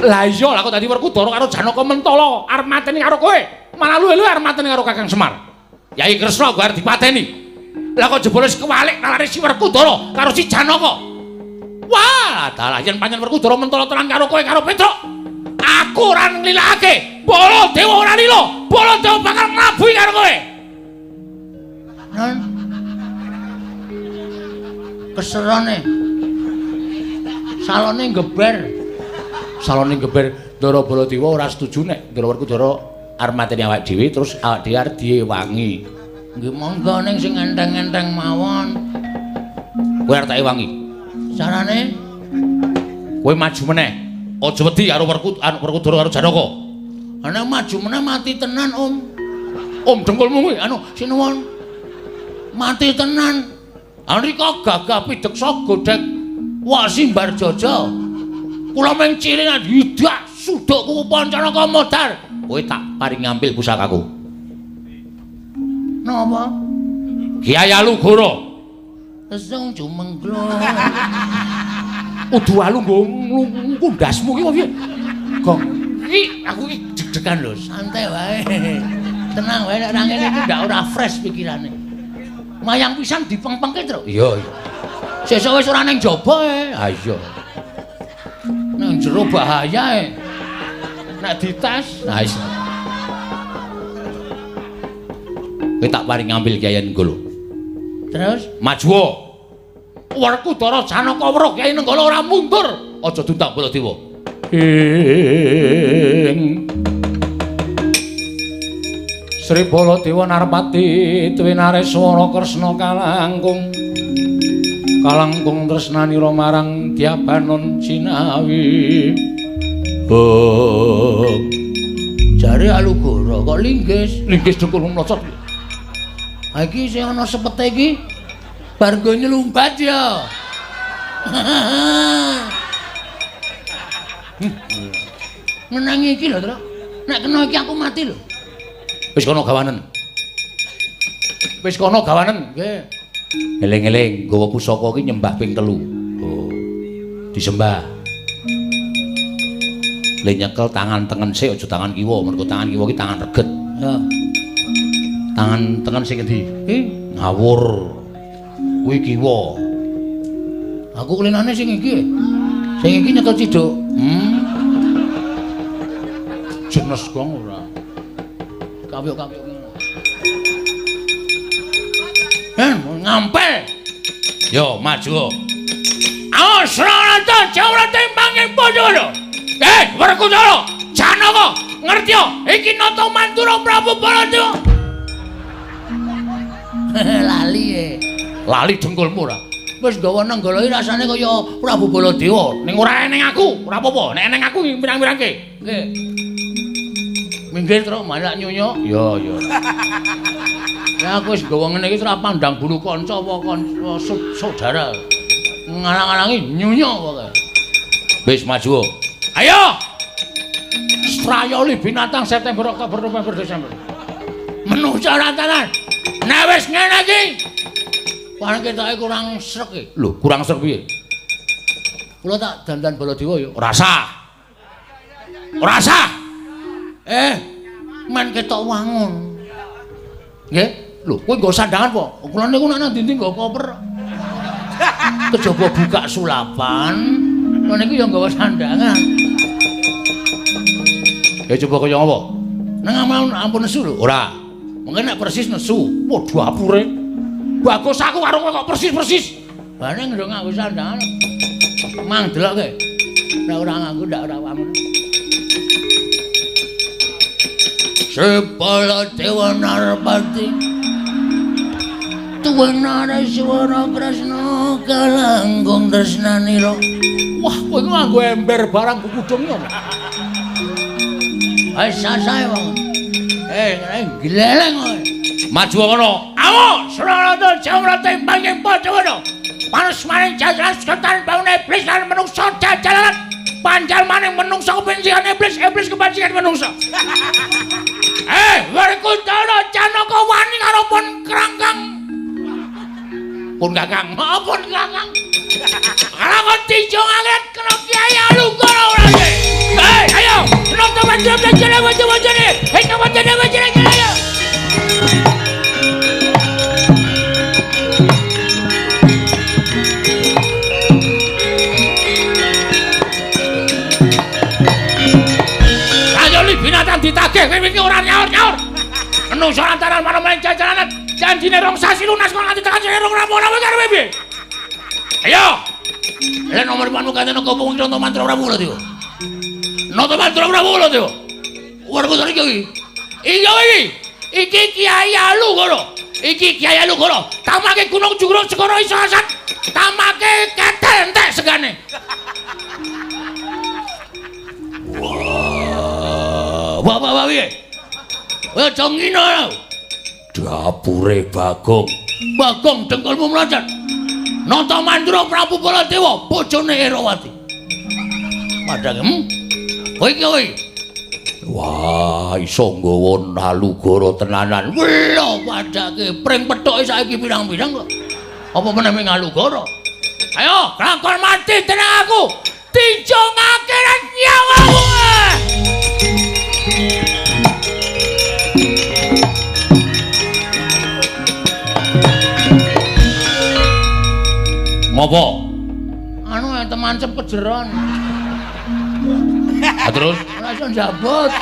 Lah iya, lah kok dadi Werkudara karo Janaka mentolo arep mateni karo kowe. Malah luwe-luwe arep mateni karo Kakang Semar. Yai Kresna kok arep dipateni. Lah kok jebule wis kewalik nalare si Werkudara karo si Janaka. Wah, dalah yen pancen Werkudara mentolo tenan karo kowe karo Petruk, aku ora nglilakake. Baladewa ora lila, Baladewa bakal nglabuhi karo kowe. Non. Keserane. Salone geber. Salone geber Ndara Baladewa ora setuju nek Ndara Werkudara arep mateni awake dhewe terus awake dhewe arep diewangi. Nggih monggo ning sing enteng-enteng mawon. Kowe arep tak ewangi. Carane kowe maju meneh. Aja wedi karo Werkudara karo Janaka. Ana maju meneh mati tenan, Om. Om dengkulmu kuwi anu sinuwun. Mati tenan. Anrika gagah pideksa godhek Wasimbar Jaja. Kula mung cilingan hidak sudukku Pancanaka modar. Kowe tak paring ngampil pusakaku. Napa? Kiai Alugoro. Lesung jumengglung. Udu alu nggo ngundasmu ki piye? Gong. Iki aku iki deg-degan lho, santai wae. Tenang wae nek ora ngene iki ndak ora fresh pikirane. Mayang pisan dipengpengke, Truk. Iya, iya. Sesuk wis ora ning jaba e. Ha iya. Nang jero bahaya e. Nek dites, nah iso. Kowe tak paring ngambil Kyai Nenggala. Terus maju. Werkudara Janaka weruh Kyai Nenggala ora mundur. Aja diundang Baladewa. Ing Sri Baladewa Narpati Twinareswara Kresna kalangkung. Kalangkung tresnanira marang Dyabanon Cinawi. Oh. Jare Alugoro kok linggis? Linggis dengkul mlocot. Ha iki sing ana sepete iki bar nggo nyelumbat ya. Menangi iki lho, Truk. Nek kena iki aku mati lho. Wis kono gawanen. Wis kono gawanen, nggih. Eling-eling nggawa pusaka iki nyembah ping 3. Oh. Disembah. Le nyekel tangan tengen sik aja tangan kiwa, mergo tangan kiwa iki tangan reget. Ya. Tangan tengen sing endi? Iki ngawur. Kuwi kiwa. Aku klinane sing iki. Sing iki nyekel ciduk. Jenes gong ora. Kawyok-kawyok ngono. Ngampel. Yo maju. Asrarata jawrate manging padha. Werkudara, Janaka, ngerti yo, iki nata Mantura Prabu Baladewa. Lali e. Lali dengkulmu ora. Wis nggawa Nenggala iki rasane kaya Prabu Baladewa. Ning ora eneng aku, ora apa-apa. Nek eneng aku pirang-pirangke. Nggih. Minggir terus malak nyunyuk. Iya, iya. Ya aku wis nggawa ngene iki ora pandang bulu kanca apa kanca saudara. Ngalang-alangi nyunyuk pokoke. Wis maju. Ayo. Strayoli binatang September, Oktober, November, Desember. Menungsa rantanan. Nek wis ngene iki bareng ketoke kurang srek iki. Lho, kurang srek piye? Kula tak dandan Baladewa ya. Ora sah. Ora sah. Men ketok wangun. Nggih. Lho, kowe nggo sandangan apa? Kula niku nek nang ndi-ndi nggo koper. Kejaba buka sulapan, kula niku ya nggawa sandangan. Ya coba kaya apa? Nang ampun nesu lho. Ora. Mungkin nek persis nesu. Waduh apure. Bagus aku karo kowe kok persis-persis. Bareng ndong nganggo sandangan. Mang delokke. Nek ora nganggo ndak ora wangun. Sri Baladewa Narpati Tuwinareswara Kresna kalangkung tresnanira. Wah, kowe iku nganggo ember barang kukudung yo. Wis sasae wong. Ngene gleleng kowe. Maju ngono. Awo, Srarata Jawrate manging padha ngono. Panus maring jajaran setan bangun iblis lan menungsa jajaran. Panjal maning menungsa kebencian iblis, iblis kebencian menungsa. Werkudara Janaka wani karo pun krangkang. Pun kakang, pun kakang. Karo tinjung angin kena Kyai Alugoro ora iki. Ayo, nonton wajah wajah wajah wajah. Hei, wajah wajah ayo. Binatang ditagih kowe iki ora nyaur-nyaur. Menungso lantaran marang jajalanan janjine rong sasi lunas kok nganti tekan sing rong rampung-rampung karo piye? Ayo. Lah nomor panu katene kopong conto mantra Prabu lho, Dewa. Nata mantra Prabu lho, Dewa. Werkudara iki. Iya iki. Iki Kyai Alugoro. Iki Kyai Alugoro. Tamake gunung jugrung segara iso asat. Tamake ketel entek segane. Wah, wah, wah, piye? Kowe aja ngino. Dapure Bagong. Bagong dengkulmu mlocot. Nata Mandura Prabu Baladewa, bojone Erawati. Padang, kowe iki kowe. Wah, iso nggawa Alugoro tenanan. Lho, padake pring pethuke saiki pirang-pirang kok. Apa meneh ming Alugoro? Ayo, kelakon mati tenang aku. Tinjongake nyawamu. Ngopo? Anu temancep kejeron. Ha terus ora iso njabut.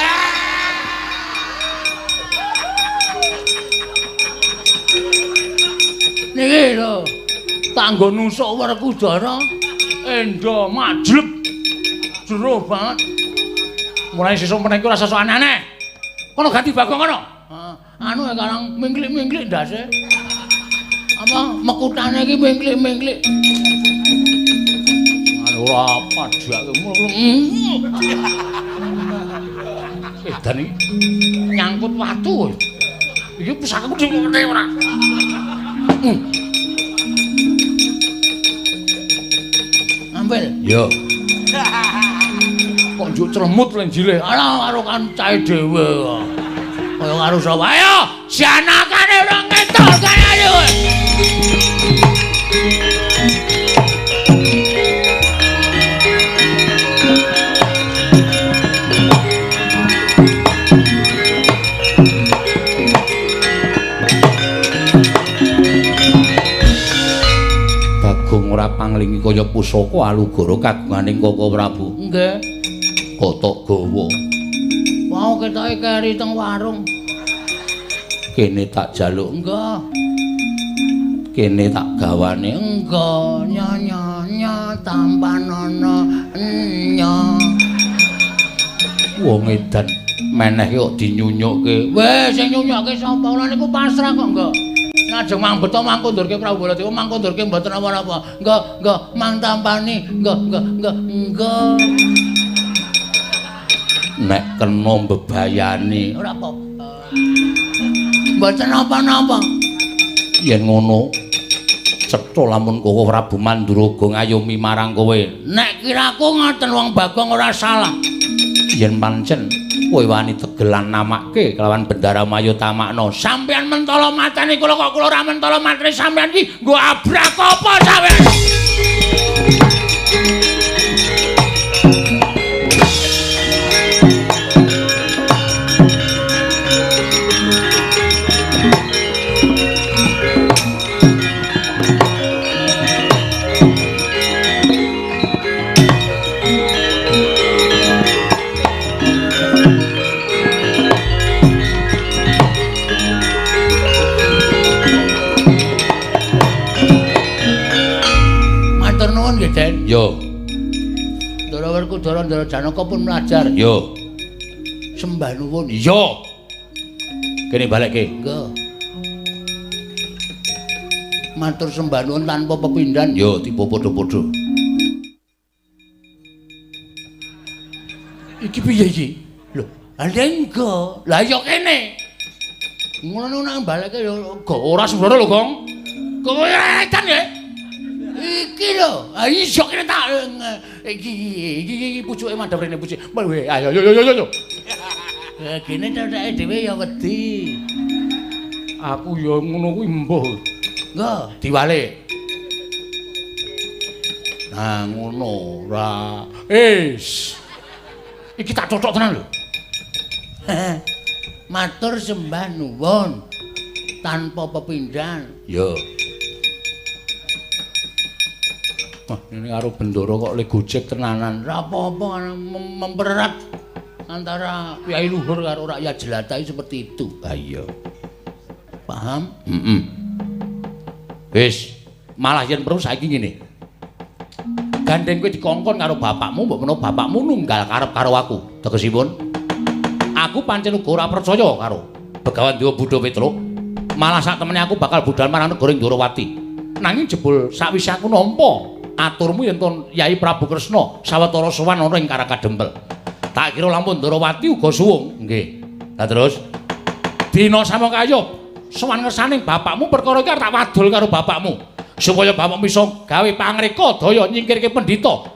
Niki lho. Tanggo nusuk Werkudara endo majlep. Jero banget. Mulai sesuk meneh iki ora sesuk aneh-aneh. Kono ganti Bagong kono. Anu karang mingklik-mingklik ndase. Apa mekutane iki mingklik-mingklik. Anu ora padhake. Edan iki nyangkut watu. Iki pusakaku dhewe ora. Ambil. Yo. Kok njuk cremut lenjile. Alah karo kancae dhewe kok. Kaya karo sapa? Ayo, janakane ora ngetok kaya ayo. Bagong ora panglingi kaya pusaka Alugoro kagunganing Koko Prabu. Nggih. Kotok gawa. Mau ketoke keri teng warung. Kene tak jaluk. Enggak. Kene tak gawane. Enggak. Nya nya nya tampanono nya. Wong edan meneh kok dinyunyukke. Weh, sing nyunyukke sapa? Kula niku pasrah kok enggak. Lajeng mang beto mang kondurke Prabu Baladewa mang kondurke mboten napa-napa. Enggak, enggak mang tampani. Enggak, enggak, enggak, enggak. Nek kena mbebayani ora apa-apa. Mboten napa-napa. Yen ngono cetha lamun Koko Prabu Manduraga ngayomi marang kowe. Nek kiraku ngoten wong Bagong ora salah. Yen pancen kowe wani tegelan namake kelawan Bendara Maya Tamakna. Sampeyan mentala matane kula kok kula ora mentala matane sampeyan iki nggo abrak apa sampeyan? Yo. Ndara Werkudara Ndara Janaka pun mlajar. Yo. Sembah nuwun. Yo. Kene balekke. Nggih. Matur sembah nuwun tanpa pepindhan. Yo, tiba padha-padha. Iki piye iki? Lho, lha enggak. Lah ya kene. Ngono nang balekke ya ora sembrono lho, Gong. Kowe edan ya. Iki lho, ha iso kene tak iki iki iki pucuke madhep rene pucuke. Ayo yo yo yo yo. Gene cetheke dhewe ya wedi. Aku ya ngono kuwi mbuh. Nggih, diwalik. Nah ngono ora. Wis. Iki tak cocok tenan lho. Matur sembah nuwun tanpa pepindhan. Yo. Wah, ini karo Bendoro kok le gojek tenanan. Ora apa-apa mempererat antara Kyai Luhur karo rakyat jelata seperti itu. Ha iya. Paham? Heeh. Wis, malah yen perlu saiki ngene. Gandeng kowe dikongkon karo bapakmu, mbok menawa bapakmu nunggal karep karo aku. Tegesipun, aku pancen uga ora percaya karo Begawan Dewa Buddha Petruk. Malah sak temene aku bakal budal marang negara Ndorowati. Nanging jebul sakwise aku nampa aturmu yen to Yai Prabu Kresna sawetara sowan ana ing Karakadempel. Tak kira lamun Ndorowati uga suwung. Nggih. Lah terus dina samangkaya sowan ngersaning bapakmu perkara iki arep tak wadul karo bapakmu supaya bapakmu iso gawe pangreka daya nyingkirke pendhita.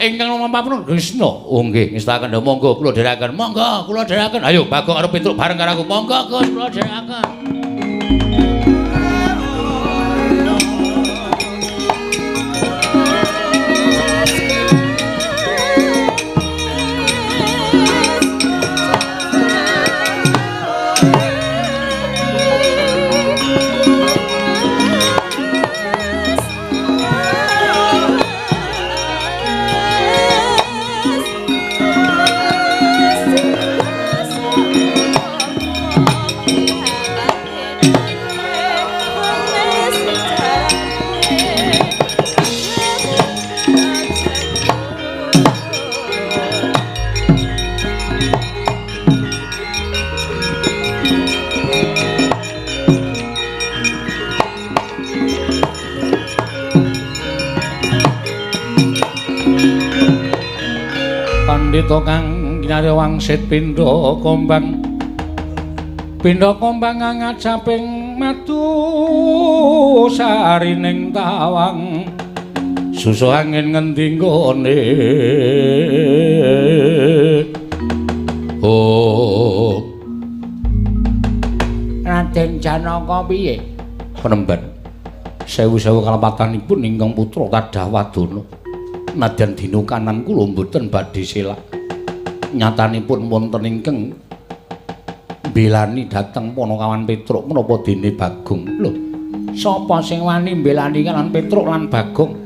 Ingkang nomor 40 Krisna. Oh nggih, ngestakaken monggo kula dherekaken. Monggo kula dherekaken. Ayo Bagong karo Petruk bareng karo aku. Monggo Gus kula dherekaken. Pandhita kang kinarya wangsit pindha kombang. Pindha kombang ngajaping madu sarining tawang. Susu angin ngendi nggone. Oh. Raden Janaka piye? Penemban. Sewu-sewu kalepatanipun ingkang putra kadah wadana. Nadyan dina kanan kula mboten badhe selak. Nyatanipun wonten ingkang mbelani dhateng Panakawan Petruk menapa dene Bagong. Lho, sapa sing wani mbelani lan Petruk lan Bagong?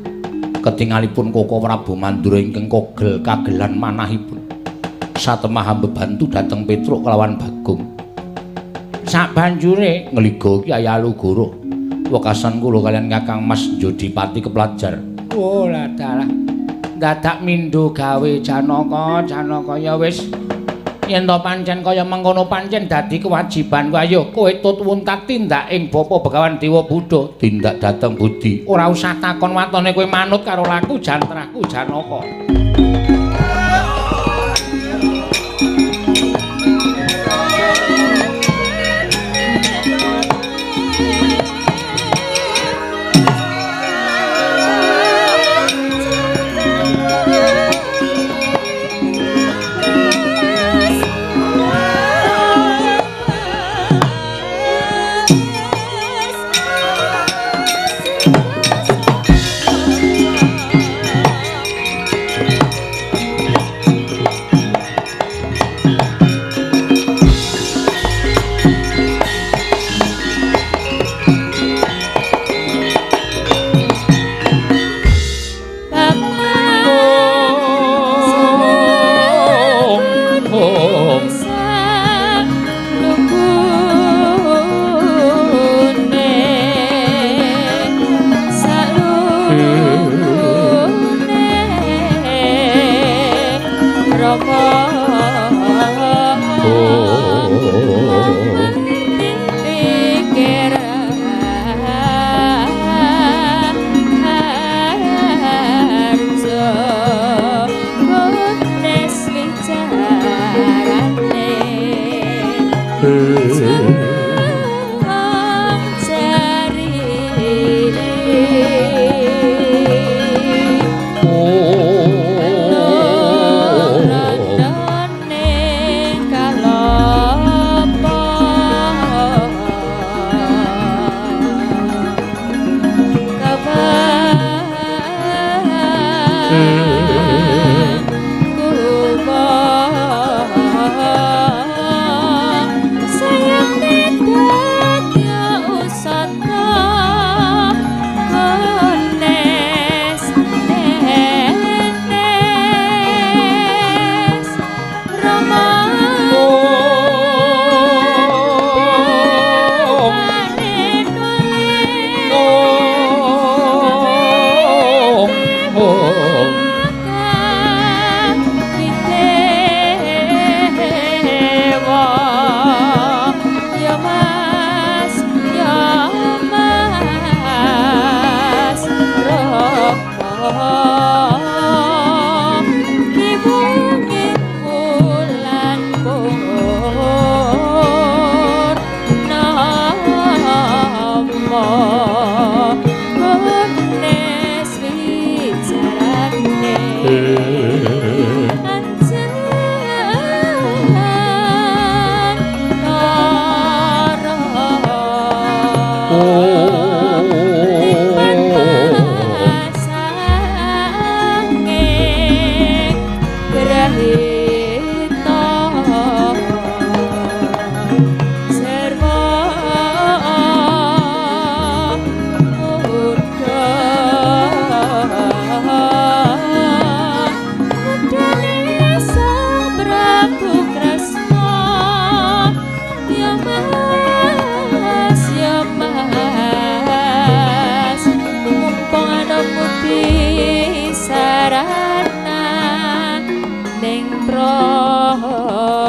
Ketingalipun Koko Prabu Mandura ingkang kogel kagelan manahipun. Satemah mbebantu dhateng Petruk kelawan Bagong. Sabanjure ngliga Kyai Alugoro. Wekasan kula kaliyan Kakang Mas Jodipati keplajar. Oh lah dalah. Dadak mindho gawe Janaka, Janaka ya wis. Yen to pancen kaya mengkono pancen dadi kewajibanku. Ayo kowe tut wuntat tindak ing Bapa Begawan Dewa Buddha, tindak dhateng budi. Ora usah takon watone kowe manut karo laku jantrahku Janaka.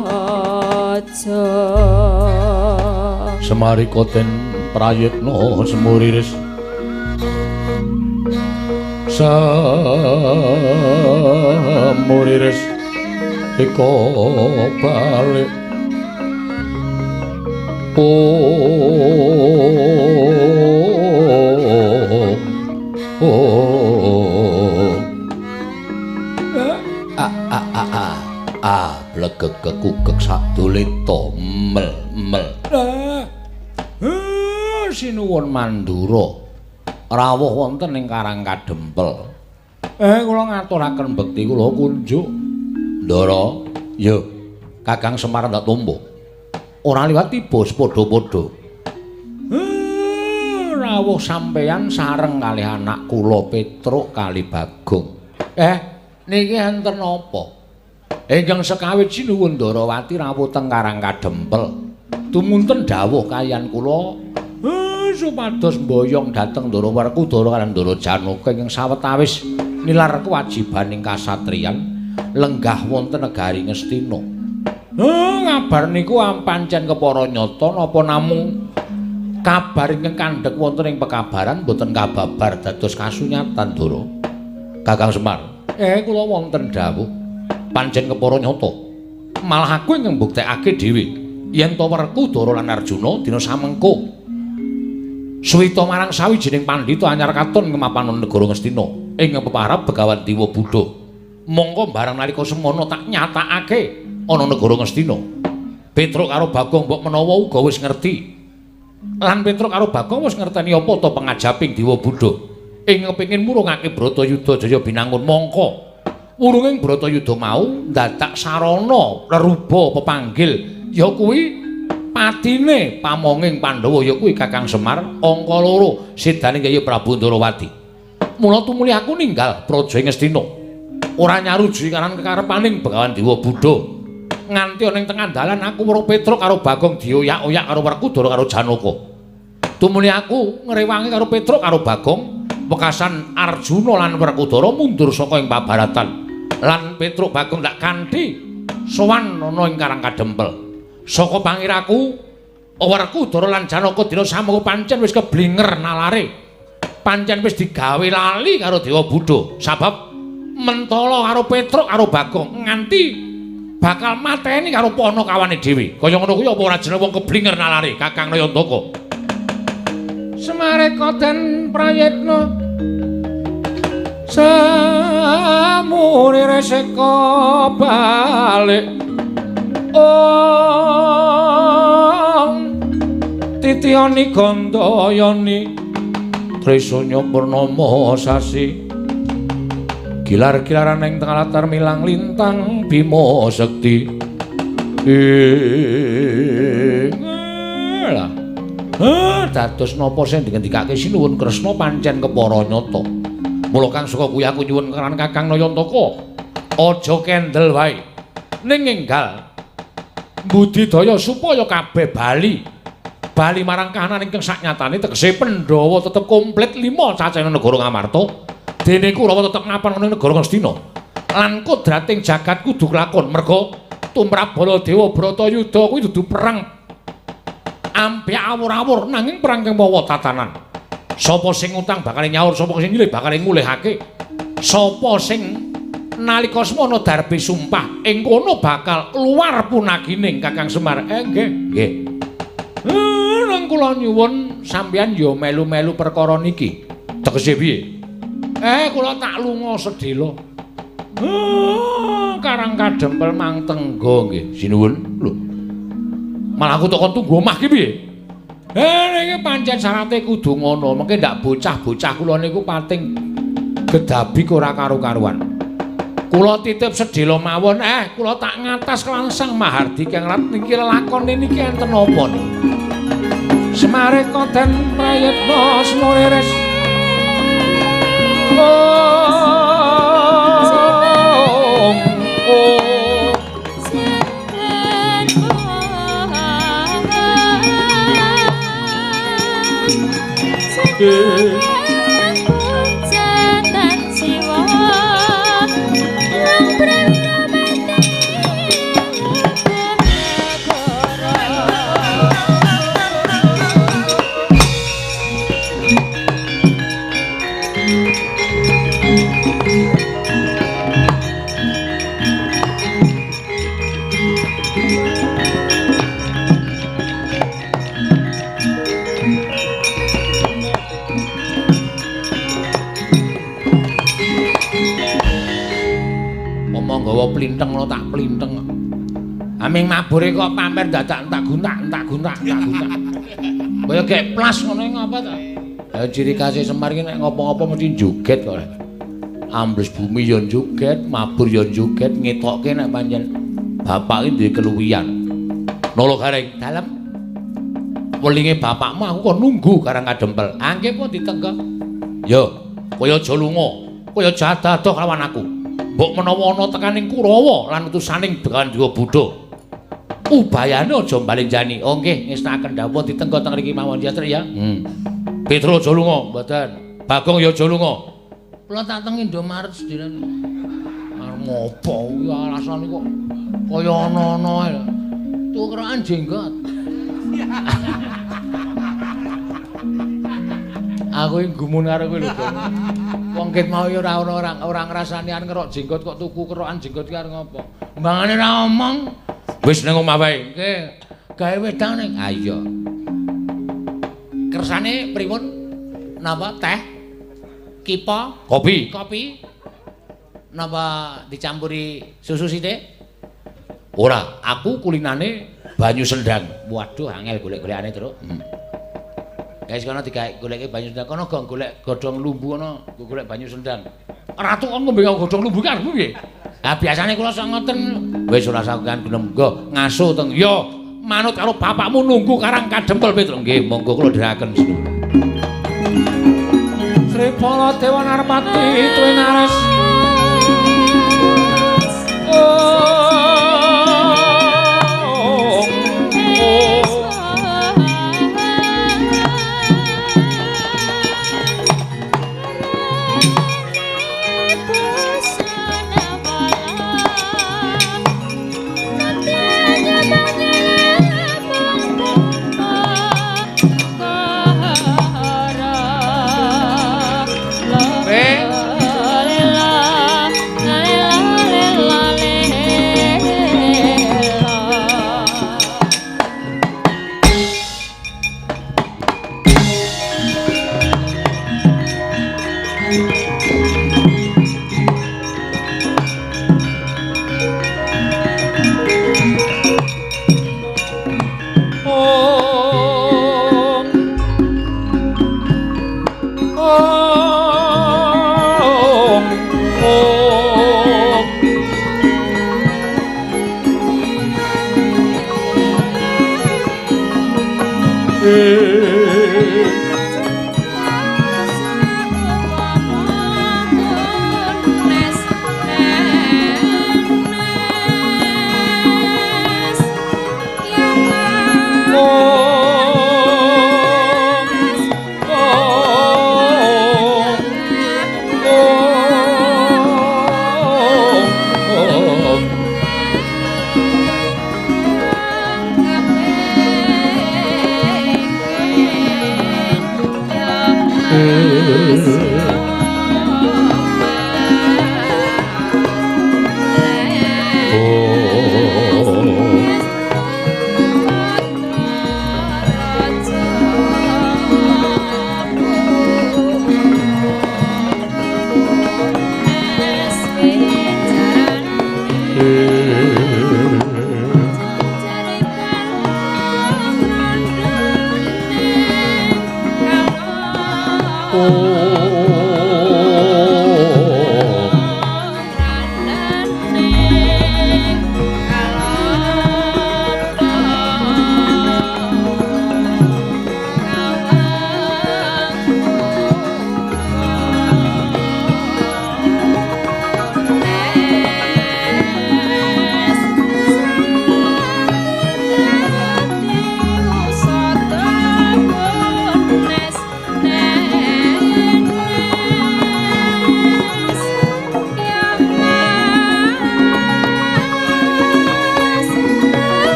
Raja. Semarika den prayitna semuriris semuriris eka balik. Oh oh a a a a a blegeg kekukek sadulita mel mel. Sinuwun Mandura rawuh wonten ing Karang Kadempel. Kula ngaturaken bekti kula kunjuk. Ndara, ya Kakang Semar ndak tampa. Ora liwat tiba padha-padha. Rawuh sampeyan sareng kalih anak kula Petruk kali Bagong. Niki enten napa? Ingkang sekawit sinuwun Ndarawati rawuh teng Karang Kadempel. Tumunten dawuh kaliyan kula supados mboyong dhateng Ndara Werkudara lan Ndara Janaka ingkang sawetawis nilar kewajibaning kasatriyan lenggah wonten negari Ngastina. Kabar niku pancen kepara nyata napa namung kabar ingkang kandhek wonten ing pekabaran boten kababar dados kasunyatan Ndara. Kakang Semar, kula wonten dawuh pancen kepara nyata. Malah aku ingkang mbuktekake dhewe yen to Werkudara lan Arjuna dina samengko suwita marang sawijining pandhita anyar katon ing mapanon negara Ngastina ing peparab Begawan Dewa Buddha. Mongko barang nalika semono tak nyatakake ana negara Ngastina. Petruk karo Bagong mbok menawa uga wis ngerti. Lan Petruk karo Bagong wis ngerteni apa ta pangajaping Dewa Buddha ing kepengin murungake Bratayuda Jaya Binangun. Mongko wurunging Bratayuda mau ndadak sarana leruba pepanggil ya kuwi patine pamonging Pandhawa ya kuwi Kakang Semar angka 2 sedane Kyai Prabu Ndarawati. Mula tumuli aku ninggal praja Ngastina. Ora nyaruji karan kekarepaning Begawan Dewa Buddha. Nganti ana ing tengah dalan aku weruh Petruk karo Bagong dioyak-oyak karo Werkudara karo Janaka. Tumuli aku ngrewangi karo Petruk karo Bagong wekasan Arjuna lan Werkudara mundur saka ing pabaratan. Lan Petruk Bagong tak kanthi sowan ana ing Karang Kadempel. Saka pangiraku Werkudara lan Janaka dina samengko pancen wis keblinger nalare. Pancen wis digawe lali karo Dewa Buddha sabab mentala karo Petruk karo Bagong nganti bakal mateni karo panakawane dhewe. Kaya ngono kuwi apa ora jeneng wong keblinger nalare Kakang Nayantaka. Semareka den prayitna samurire seka balik. Om titiyani gandayani trisanya purnama sasi gilar-gilaran ing tengah latar milang lintang Bima Sekti. Lah dados napa sing dingendikake Sinuwun Kresna pancen kepara nyata. Mula kang saka kuwi aku nyuwun karan Kakang Nayantaka aja kendel wae ning enggal budidaya supaya kabeh bali bali marang kahanan ingkang saknyatane tegese Pandhawa tetep komplit 5 cacahing negara Ngamarta dene Kurawa tetep ngapan ana negara Ngastina lan kodrating jagat kudu kelakon merga tumrap Baladewa Bratayuda kuwi dudu perang ambyek awur-awur nanging perang kang mawa tatanan. Sapa sing utang bakal nyaur, sapa sing nyilih bakal ngulihake, sapa sing nalika semono darbe sumpah ing kono bakal luar punagining Kakang Semar. Nggih, nggih. Nang kula nyuwun sampeyan ya melu-melu perkara niki. Tegese piye? Kula tak lunga sedhela. Karang Kadempel mang tenggo nggih. Sinuwun. Lho. Malah aku tak kon tunggu omah ki piye? Niki pancen syarate kudu ngono. Mengke ndak bocah-bocah kula niku pating gedabik ora karu-karuan. Kula titip sedhela mawon, kula tak ngatas langsung Mahardika ngrat niki lelakone niki enten napa niki. Semareka den prayitna semuriris. Om om Umpama nggawa plinteng ngono tak plinteng. Aming mabure kok pamer dadak entak guntak entak guntak entak guntak. Kaya gek plas ngono ngapa ta? Ha ciri khase Semar iki nek ngopo-ngopo mesti joget kok. Ambles bumi ya joget, mabur ya joget, ngetokke nek pancen bapak iki duwe keluwihan. Nolo Gareng, dalem. Welinge bapakmu aku kok nunggu Karang Kadempel. Angke po ditenggok. Yo, kowe aja lunga, kowe aja adadoh lawan aku. Mbok menawa ana tekaning Kurawa lan utusaning Bekandewa Buddha. Ubayane aja mbalenjani. Oh nggih, ngestakaken dawuh ditenggok teng mriki mawon ya, Trik ya. Petro aja lunga, mboten. Bagong ya aja lunga. Kula tak teng Indomaret sedhelan. Arep ngopo kuwi alasane kok kaya ana-ana ae. Tuku kerokan jenggot. Aku iki gumun karo kowe lho, Bang. Wong ket mau ya ora ana ora ngrasani arep ngerok jenggot kok tuku kerokan jenggot ki arep ngopo. Mbangane ora omong. Wis ning omah wae. Nggih. Gawe wedang ning. Ha iya. Kersane pripun? Napa teh? Kipa? Kopi. Kopi. Napa dicampuri susu sithik? Ora, aku kulinane banyu sendang. Waduh, angel golek-golekane, Truk. Guys, kono digawe goleke banyu sendang. Kono gong golek godhong lumbu kono, golek banyu sendang. Ratu kon ngombe godhong lumbu ki arepmu piye? Lah biasane kula sok ngoten. Wis ora sakukan gelem nggo ngaso teng. Yo, manut karo bapakmu nunggu Karang Kadempel Petro. Nggih, monggo kula dherekaken sinuwun. Sri Baladewa Narpati tuwinares.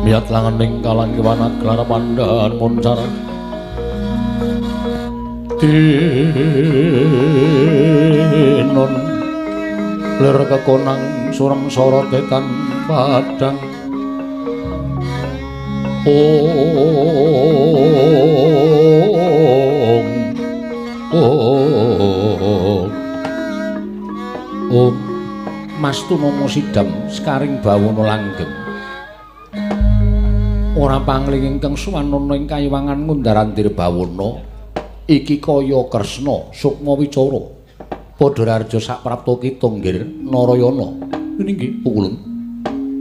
Miyat langening kalangkiwan aglar pandhan muncar Tinon lir kekonang surem sorote tan padang. Om Om Om Mas Tunomo sidam sekaring bawono langgeng. Ora pangling ingkang suwanana ing kayiwangan ngundar-andir bawono iki kaya Kresna sukma wicara padha raharja saprapta kita nggir Narayana. Nggih pukulun.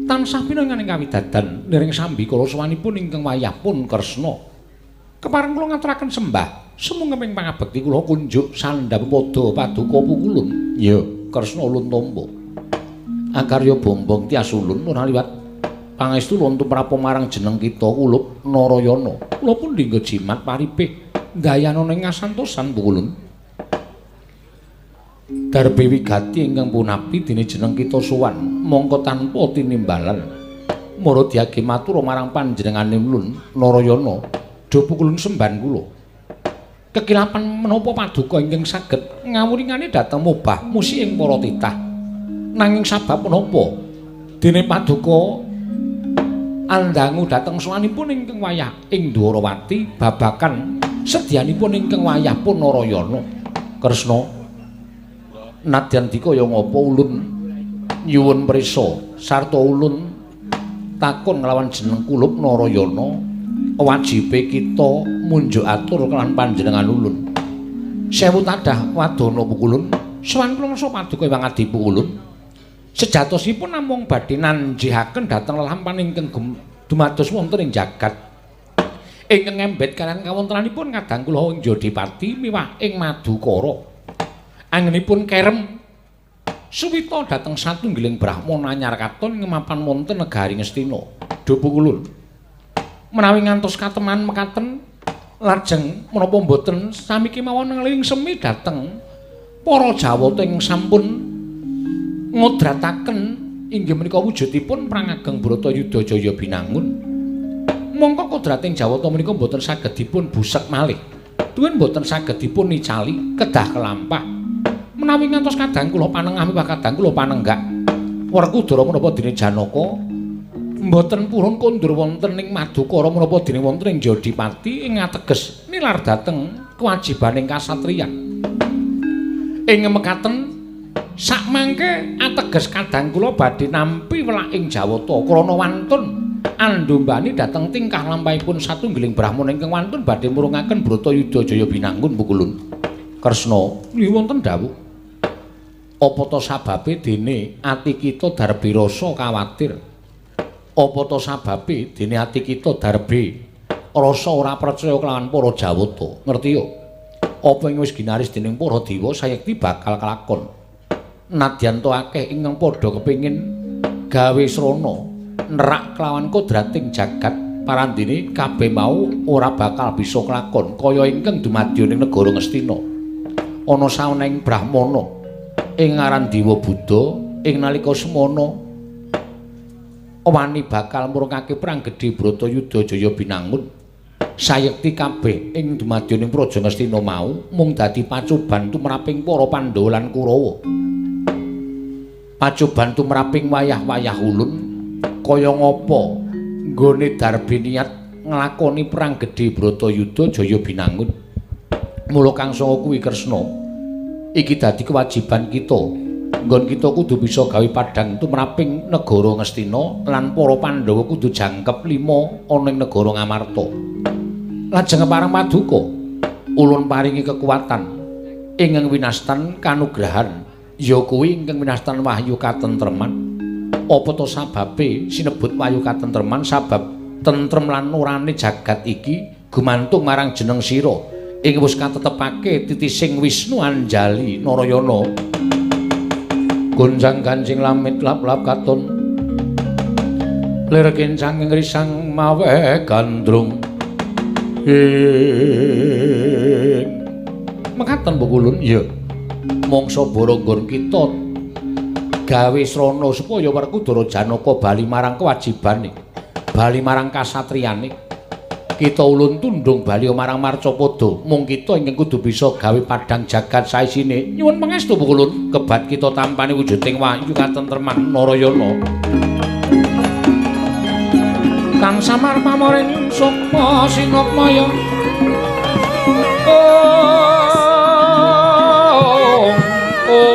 Tansah pinangan ing kawidadan niring sambikala sowanipun ingkang wayah pun Kresna. Kepareng kula ngaturaken sembah sumangga pangabekti kula kunjuk sandhap padha paduka pukulun. Ya Kresna ulun tampa. Akarya bombong tias ulun ora liwat pangestu ulun tumrap marang jeneng kita kulup Narayana. Kula pun dinggo jimat paripih ndayanana ing kasantosan pukulun. Darbe wigati ingkang punapi dene jeneng kita sowan mongko tanpa tinimbalan mara diage matur marang panjenengane ulun Narayana do pukulun semban kula. Kekilapan menapa paduka ingkang saged ngawuringane dhateng mobah musi ing para titah. Nanging sabab menapa dene paduka andangu dhateng sowanipun ingkang wayah ing Dwarawati babakan sedyanipun ingkang wayah pun Narayana. Kresna nadyan dikaya ngapa ulun nyuwun prisa sarta ulun takon nglawan jeneng kulup Narayana wajibe kita munjuk atur kelawan panjenengan ulun. Sewu tadah wadana pukulun sowan kula ngsa paduka Hyang Adi pukulun. Sejatosipun namung badhe nanjihaken dhateng lelampahan ingkang dumados wonten ing jagat ingkang ngembet kaliyan kawontenanipun kadang kula ing Jodipati miwah ing Madukara. Anggenipun kerem suwita dhateng satunggiling brahmana anyar katon ngemapan wonten negari Ngastina. Do pukulun. Menawi ngantos kateman mekaten lajeng menapa mboten sami kemawon ngling semi dhateng para Jawata ing sampun ngodrataken inggih menika wujudipun Prang Ageng Bratayuda Jaya Binangun. Mongko kodrating Jawata menika mboten saged dipun busek malih. Tuwin mboten saged dipun nicali kedah kelampah. Menawi ngantos kadang kula panengah miwah kadang kula panenggak Werkudara menapa dene Janaka mboten purun kondur wonten ing Madukara menapa dene wonten ing Jodipati ing ateges nilar dhateng kewajibaning kasatriyan. Ing mekaten sakmangke ateges kadang kula badhe nampi welaking Jawata krana wantun andumbani dhateng tingkah lampahipun satunggiling brahmana ingkang wantun badhe murungaken Bratayuda Jaya Binangun pukulun. Kresna nggih wonten dawuh. Apa ta sababe dene ati kita darbe rasa kawatir? Apa ta sababe dene ati kita darbe rasa ora percaya kelawan para Jawata? Ngerti yo? Apa ing wis ginaris dening para dewa sayekti bakal kelakon. Nadyan to akeh ingkang padha kepengin gawe srana nerak kelawan kodrating jagat parandene kabeh mau ora bakal bisa kelakon kaya ingkang dumadya ning negara Ngastina. Ana saweneng brahmana ing aran Dewa Buddha ing nalika semana wani bakal murungake perang gedhe Bratayuda Jaya Binangun. Sayekti kabeh ing dumadya ning Praja Ngastina mau mung dadi pacoban tumraping para Pandhawa lan Kurawa. Pacoban tumraping wayah-wayah ulun kaya ngapa nggone darbe niat nglakoni perang gedhe Bratayuda Jaya Binangun. Mula kang sanga kuwi Kresna iki dadi kewajiban kita. Nggon kita kudu bisa gawe padhang tumraping negara Ngastina lan para Pandhawa kudu jangkep lima ana ing negara Ngamarta. Lajeng parang paduka ulun paringi kekuatan ingkang winastan kanugrahan ya kuwi ingkang winastan wahyu katentreman. Apa ta sababe sinebut wahyu katentreman? Sabab tentrem lan nurane jagat iki gumantung marang jeneng sira ing wis katetepake titising Wisnu Anjali Narayana. Gonjang ganjing lamit lap-lap katon lir kencang ing risang mawe gandrung. Ing mekaten pukulun ya mangsa boronggon kita gawe srana supaya Werkudara Janaka bali marang kewajibane. Bali marang kasatriyane. Kita ulun tundung bali marang Marcapada. Mung kita ingkang kudu bisa gawe padhang jagat saisine. Nyuwun pangestu Pukulun, kebat kita tampani wujuding wahyu katentreman Narayana. Kang Samar pamoring sukma sinukmaya. Oh, oh.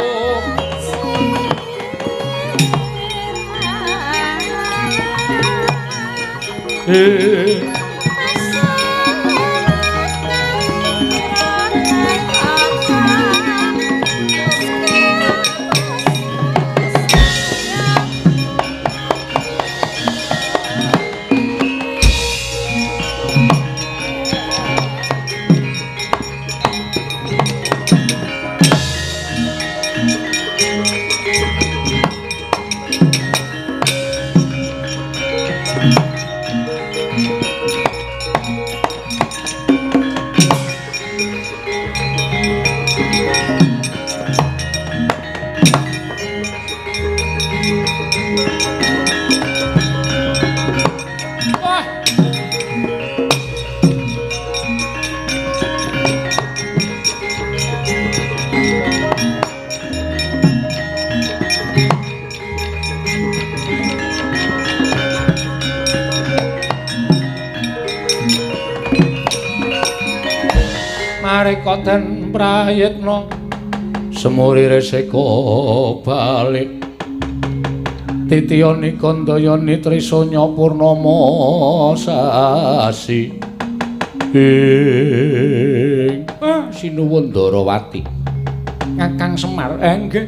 Mareka den prayitna semuri reseka balik titiyani kandayani trisanya purnama sasi ing sinuwun Ndarawati. Kakang Semar, nggih.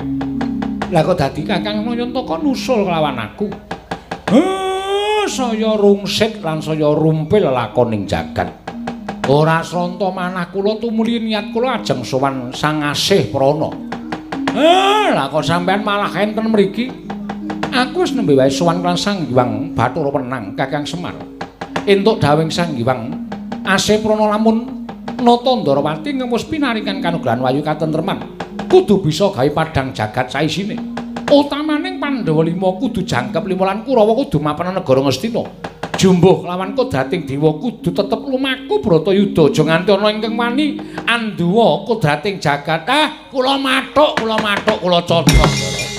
Lah kok dadi Kakang Nayantaka nusul kelawan aku? Saya rungsit lan saya rumpil lakoning jagat. Ora sranta manah kula tumuli niat kula ajeng sowan Sang Asih Prana. Lah kok sampean malah enten mriki? Aku wis nembe wae sowan lan Sang Hyang Bathara Wenang Kakang Semar. Entuk dawuhing Sang Hyang Asih Prana lamun nata Ndarawati ngemus pinaringan kanugrahan wahyu katentreman, kudu bisa gawe padhang jagat saisine. Utamaning Pandhawa lima kudu jangkep lima lan Kurawa kudu mapan negara Ngastina. Jumbuh lawan kodrating dewa kudu tetep lumaku Bratayuda, aja nganti ana ingkang wani anduwa kodrating jagat. Ah, kula mathuk, kula mathuk, kula cocok.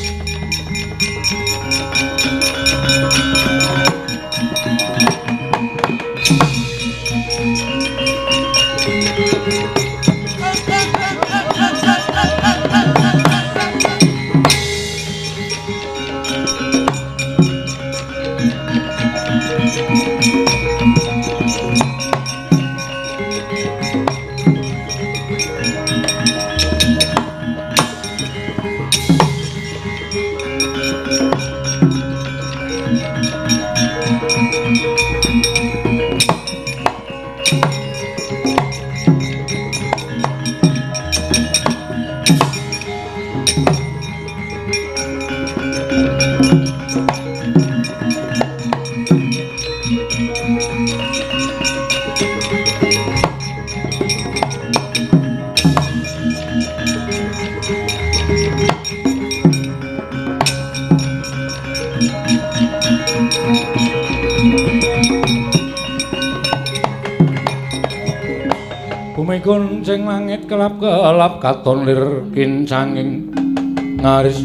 Kuncing langit kelap-kelap katon lir kincanging ngaris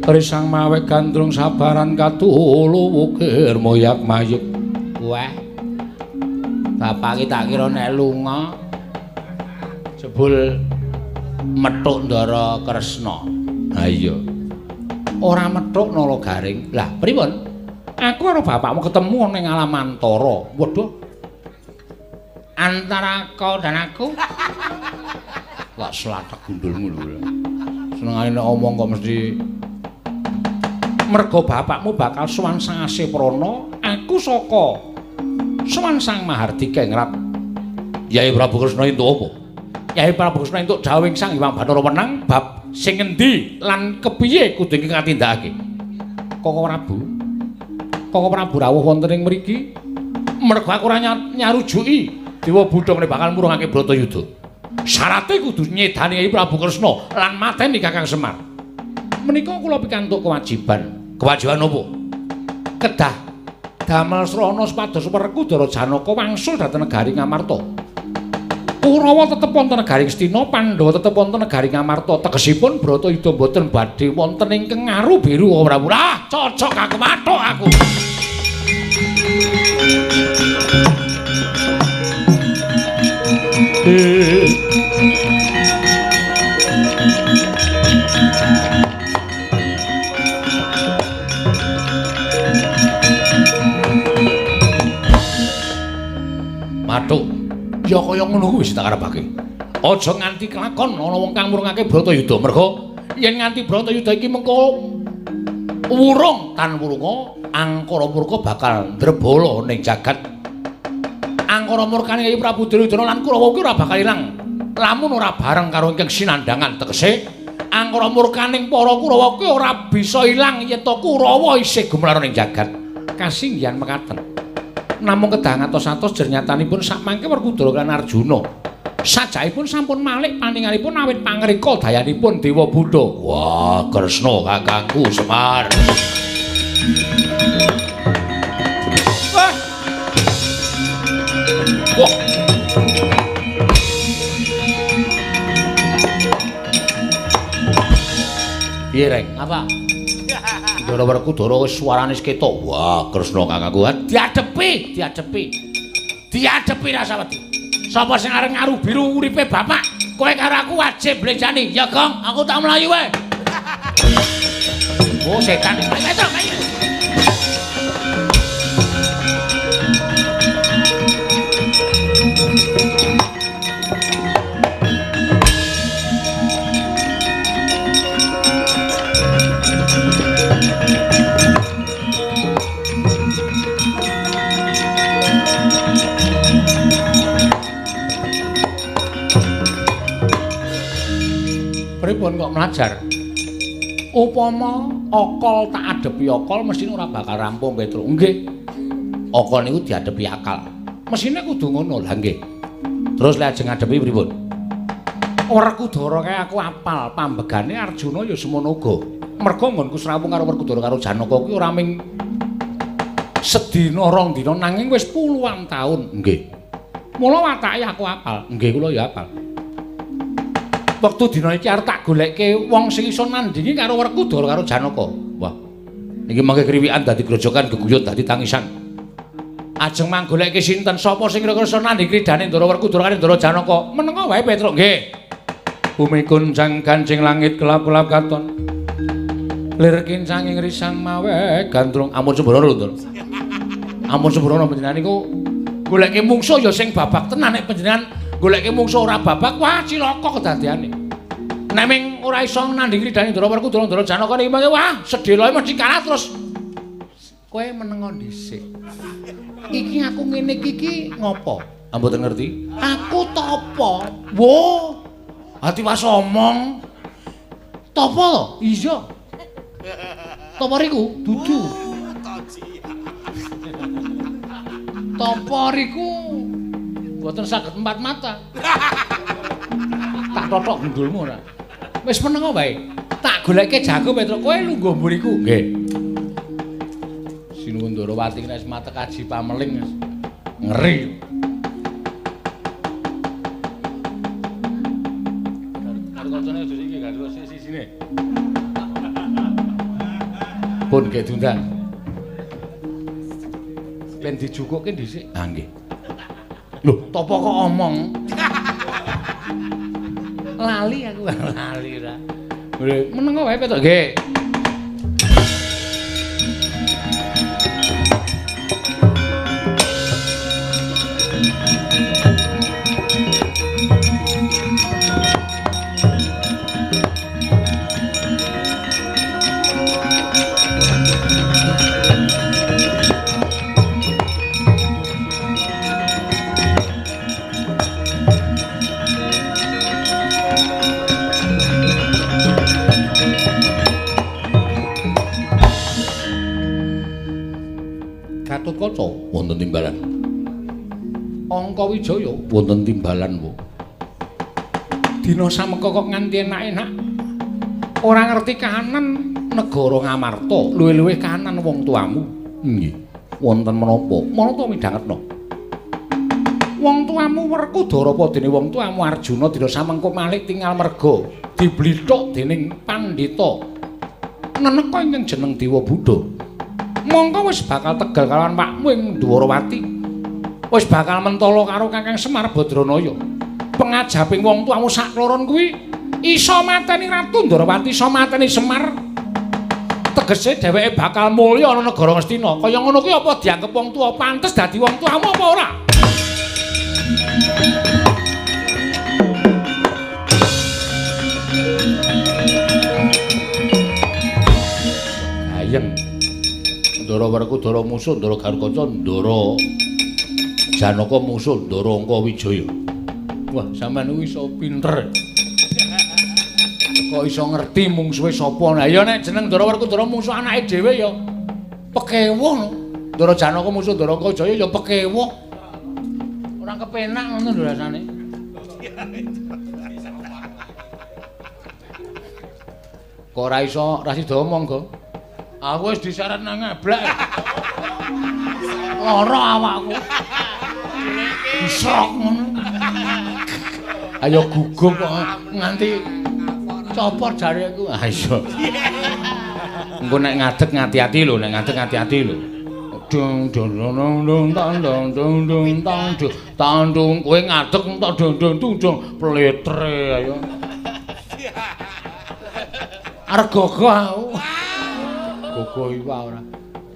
risang mawe gandrung sabaran katulu wukir moyak mayik. Wah, bapak iki tak kira nek lunga jebul methuk Ndara Kresna. Ha iya, ora methuk Nala Garing. Lah pripun? Aku karo bapakmu ketemu ning Alamantara. Waduh, antara kau dan aku kok selatak gundulmu lho. Senengane nek omong kok mesti mergo bapakmu bakal sowan Sang Asih Prana, aku saka sowan Sang Mahardika Ingrat. Yai Prabu Kresna entuk apa? Yai Prabu Kresna entuk dawuhing Sang Hyang Bathara Wenang bab sing ngendi lan kepiye kudu ingkang katindakake. Koko Prabu, Koko Prabu rawuh wonten ing mriki mergo aku ora nyarujuki Dewa Budhong nek bakal murungake Bratayuda. Syarate kudu nyedani Kyai Prabu Kresna lan mateni Kakang Semar. Menika kula pikantuk kewajiban. Kewajiban apa? Kedah Damel srana supados Werkudara Janaka wangsul dhateng negari Ngamarta. Kurawa tetep wonten negari Ngastina, Pandhawa tetep wonten negari Ngamarta. Tegesipun Bratayuda mboten badhe wonten ingkang ngaru biru ora. Ah, cocok aku mathuk aku. Mathuk. Ya kaya ngono kuwi sing tak karepake. Aja nganti kelakon ana wong kang murungake Bratayuda. Merga yen nganti Bratayuda iki mengko wurung tan wurunga angkara murka bakal ndrebala ning jagat. Angkara murkane Kyai Prabu Duryudana lan Kurawa kuwi ora bakal ilang lamun ora bareng karo ingkang sinandhangan. Tegese angkara murkaning para Kurawa kuwi ora bisa ilang yen to Kurawa isih gumelar ning jagat. Kasinggihan mekaten. Namung kedah ngatos-atos jernyatanipun sakmangke Werkudara lan Arjuna sajakipun sampun malik paningalipun awit pangrika dayanipun Dewa Buddha. Wah, Kresna kakangku Semar. Wah. Wah. Piye, Reng? Apa? Ndara Werkudara wis suarane wis ketok. Wah, Kresna kakangku diadepi, diadepi. Diadepi rasa wedi. Sapa sing arep ngaru biru uripe bapak? Kowe karo aku wajib blenjani. Ya, Gong, aku tak mlayu wae. Oh, setan. Ayo, ayo. Pripun kok mlajar? Upama akal tak adepi akal mesine ora bakal rampung, Petruk. Nggih. Akal niku diadepi akal. Mesine kudu ngono. Lah nggih. Terus lek ajeng ngadepi pripun? Werkudara kae aku apal pambegane Arjuna ya semono uga. Merga nggonku srawung karo Werkudara karo Janaka kuwi ora ming sedina rong dina nanging wis puluhan taun. Nggih. Mula watake aku apal. Nggih, kula ya apal. Wektu dina iki arep tak golekke wong sing iso nandingi karo Werkudara karo Janaka. Wah. Niki mangke kriwikan dadi grojokan geguyut dadi tangisan. Ajeng manggolekke sinten sapa sing kira-kira iso nandingi kridane Ndara Werkudara karo Ndara Janaka? Menenga wae Petruk. Nggih. Bumi kuncang kancing langit kelap-kelap katon. Lir kincanging risang mawe gandrung. Ampun sembrono lho, Ndara. Ampun sembrono panjenengan niku golekke mungsuh ya sing babak tenan. Nek panjenengan goleke mungsuh ora babak, wah cilaka kedadeane. Nek ming ora iso nandhingi ridane Ndara Werkudara Ndara Janaka niki mangke wah sedeloe mesti kalah terus. Kowe menengo dhisik. Iki aku ngene iki ngopo? Ah mboten ngerti. Aku tapa? Wo. Ati was omong. Tapa to? Iya. Tapa riku? Dudu. Tapa riku mboten saged empat mata. Tak totok gendulmu ora. Wis menengo wae. Tak goleke jago Petruk, kowe lungguh mburiku. Nggih. Sinuwun Ndorowati nek wis matek aji pameling ngeri. Karo kancane aja iki gak terus sisine. Pun gek diundang. Ben dijukuke dhisik. Ha nggih. Lho, topo kok omong? Lali aku, lali ora. Menengo wae Petruk. Nggih. Gatotkaca wonten timbalan. Angkawijaya wonten timbalan wo. Dina sameka kok nganti enak-enak. Ora ngerti kahanan negara Ngamarta, luwih-luwih kahanan wong tuamu. Nggih. Wonten menapa? Manata midhangetna. Wong tuamu Werkudara apa dene wong tuamu Arjuna dina samengko malih tingal merga diblithuk dening pandhita neneka ingkang jeneng Dewa Buddha. Mongko wis bakal tegal kalawan pakmu ing Dwarawati. Wis bakal mentala karo Kakang Semar Badranaya. Pengajaping wong tuamu sakloron kuwi iso mateni Ratu Ndrawati, iso mateni Semar. Tegese dheweke bakal mulya ana negara Ngastina. Kaya ngono kuwi apa dianggep wong tuwa pantes dadi wong tuamu apa ora? Gayeng. Ndara Werkudara musuh, Ndara Garukaca, Ndara Janaka musuh, Ndara Angkawijaya. Wah, sampean kuwi iso pinter. Kok iso ngerti mungsuhe sapa? Lah ya nek jeneng Ndara Werkudara musuh anake dhewe ya pekewuh no. Ndara Janaka musuh Ndara Angkawijaya ya pekewuh. Ora kepenak ngono lho rasane. Kok ora iso ra sida omong, Go? Aku wis diseret nang ngeblek. Lara awakku. Disrok ngono. Ayo gugup kok nganti copot jariku. Ah iya. Engko nek ngadeg ngati-ati lho, nek ngadeg ngati-ati lho. Dong dong dong dong tang dong dong dong tang dong tang dong kowe ngadeg entok dong dong dong dong pletre ayo. Arep gogoh aku. Gogoh iwak ora.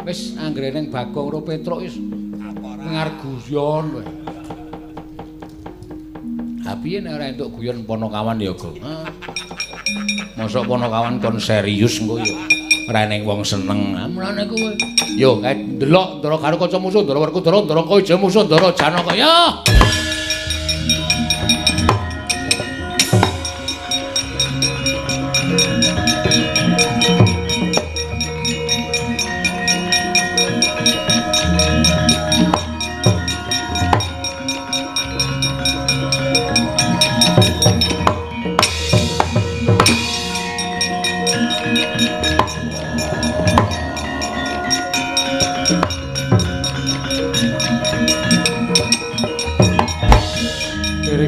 Wis anggere ning Bagong karo Petruk wis ngarep guyon kowe. Ha piye nek ora entuk guyon Ponokawan ya, Go? Mosok Ponokawan kon serius engko ya. Ora eneng wong seneng. Ha mulane kowe. Yo kae ndelok Ndara Garukaca musuh, Ndara Werkudara, Ndara Angkawijaya musuh, Ndara Janaka. Ya.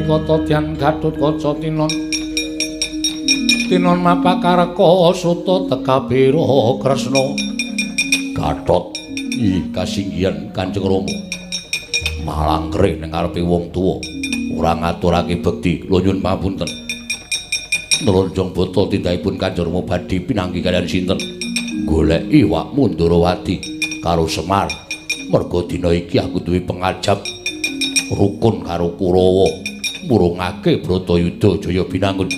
Kata Dyan Gatot Kaca tinon tinon mapakareka suta tekabira Kresna Gatot ih kasinggihan Kanjeng Rama malangkre ning ngarepe wong tuwa ora ngaturake bekti kula nyuwun pamunten nlonjong bata tindakipun Kanjeng Rama badhe pinanggih kaliyan sinten goleki wakmu Ndrawati karo Semar merga dina iki aku duwe pengajap rukun karo Kurawa murungake Bratayuda Jaya Binangun.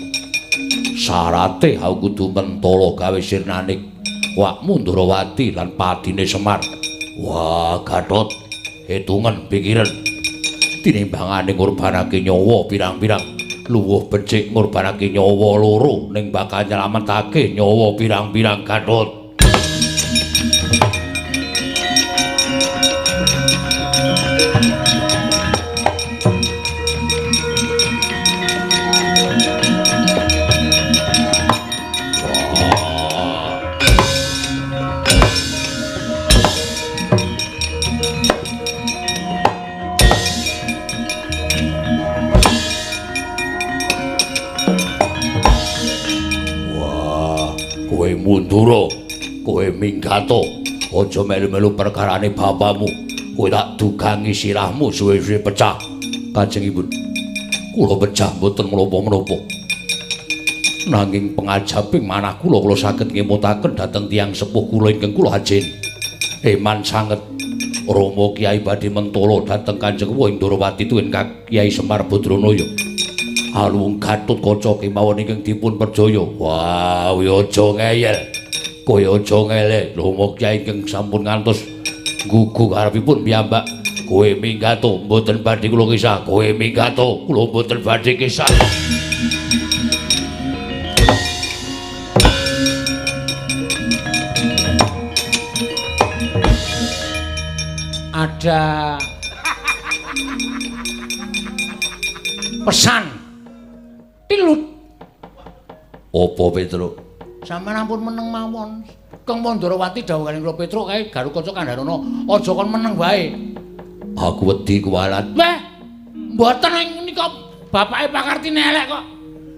Syarate aku kudu mentala gawe sirnane wakmu Ndrawati lan padine Semar. Wah, Gatot, hitungen pikiran. Tinimbangane ngorbanake nyawa pirang-pirang, luwuh becik ngorbanake nyawa loro ning bakal nyelametake nyawa pirang-pirang, Gatot. Mundura, kowe minggato, aja melu-melu perkarane bapamu. Kowe tak dugangi sirahmu suwe-suwe pecah. Kanjengipun, kula pecah mboten menapa-menapa. Nanging pengajaping manah kula, kula saged ngemutaken dhateng tiyang sepuh kula ingkang kula ajeni. Eman sanget Rama Kyai badhe mentala dhateng Kanjeng Wa ing Ndrawati tuwin Kyai Semar Badranaya. Aluwung Gatot Kaca kemawon ingkang dipun percaya. Wah, kowe aja ngeyel. Kowe aja ngeyel. Rama Kyai ingkang sampun ngantos gugu karepipun piyambak. Kowe minggato mboten badhe kula kisah. Kowe minggato kula mboten badhe kisah. Ada pesan tilut. Apa Petruk? Sampeyan ampun meneng mawon. Kang Mandrawati dawuh kaliyan kula Petruk kae Garukaca kandhanana aja kon meneng wae. Aku wedi kuwalat. Weh, mboten nika bapake Pakartine elek kok.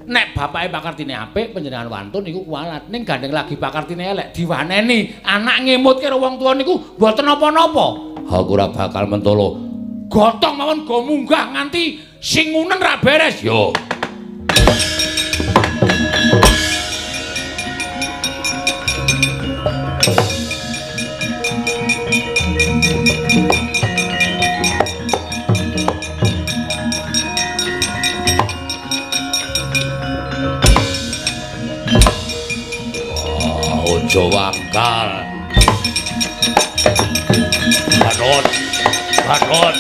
Nek bapake Pakartine apik panjenengan wantun niku kuwalat. Ning gandeng lagi Pakartine elek diwaneni anak ngemut karo wong tuwa niku mboten napa-napa. Aku ora bakal mentolo. Gotong mawon go munggah nganti singunen ra beres. Yo. Aja wangkal. Gatot, Gatot.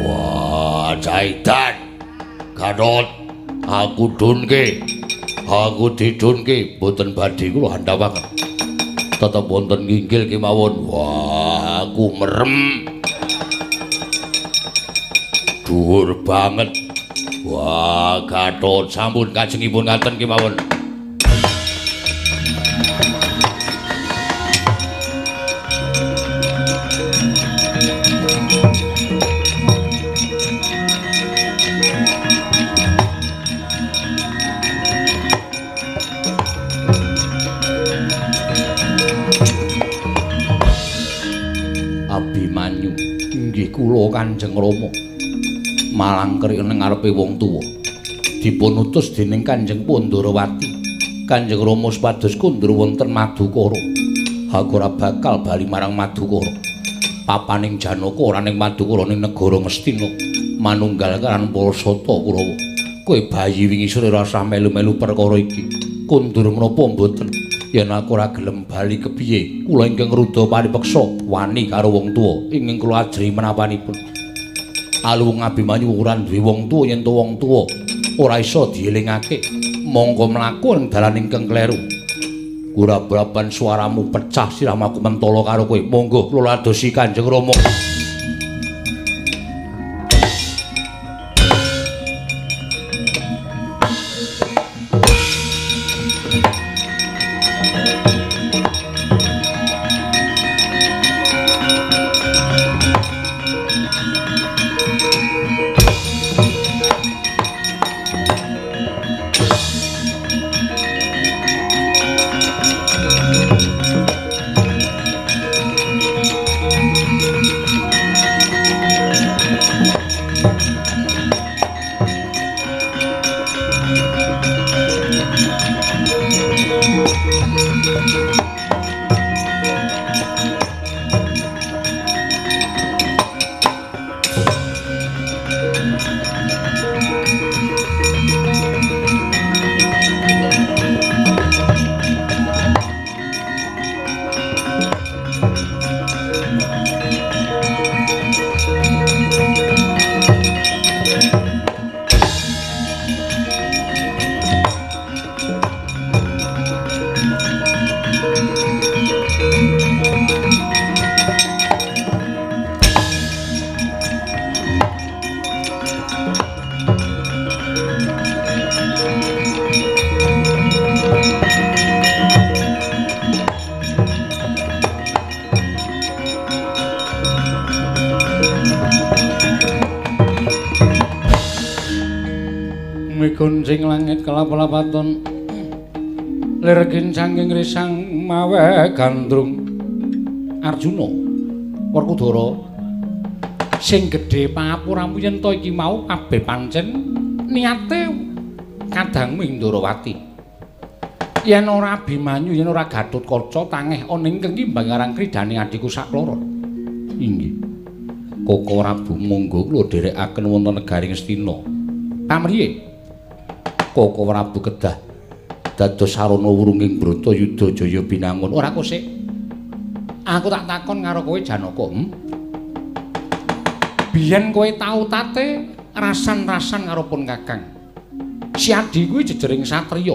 Wah, Caitan. Gatot, aku dunke. Aku didunke mboten badhe kula handhawaken. Tetep wonten nginggil kemawon. Wah, aku merem. Dhuwur banget. Wah, Gatot sampun kajengipun ngaten kemawon. Abimanyu inggih kula Kanjeng Rama malang kerik ning ngarepe wong tuwa dipun utus dening Kanjeng Pandharawati. Kanjeng Rama supados kundur wonten Madukara. Aku ora bakal bali marang Madukara. Papaning Janaka ora ning Madukara ning negara Ngastina manunggal karan para sata Kurawa. Kowe bayi wingi sore ora usah melu-melu perkara iki. Kundur menapa mboten? Yen aku ora gelem bali kepiye? Kula ingkang rudha paripeksa wani karo wong tuwa ingkang kula ajri menapanipun. Aluwung Abimanyu ora duwe wong tuwa yen to wong tuwa ora iso dielingake. Monggo mlaku ing dalan ingkang kleru. Gurab-guraban suaramu pecah sirahmu aku mentolo karo kowe. Monggo kula ladosi Kanjeng Rama. Miguncing langit kelap-lapaton lir kincanging risang mawe gandrung. Arjuna Werkudara sing gedhe pangapuramu yen to iki mau kabeh pancen niate kadangmu ing Ndrawati. Yen ora Abimanyu yen ora Gatotkaca tangeh ana ing ngimbang marang kridane adhiku sakloro. Inggih. Koko Prabu monggo kula dherekaken wonten negari Ngastina. Pamriye? Koko Prabu kedah dados sarana wurunging Bratayuda Jaya Binangun. Ora kosek. Aku tak takon karo kowe Janaka. Biyen kowe tau tate rasan-rasan karo pun Kakang. Si Adi kuwi jejering satriya.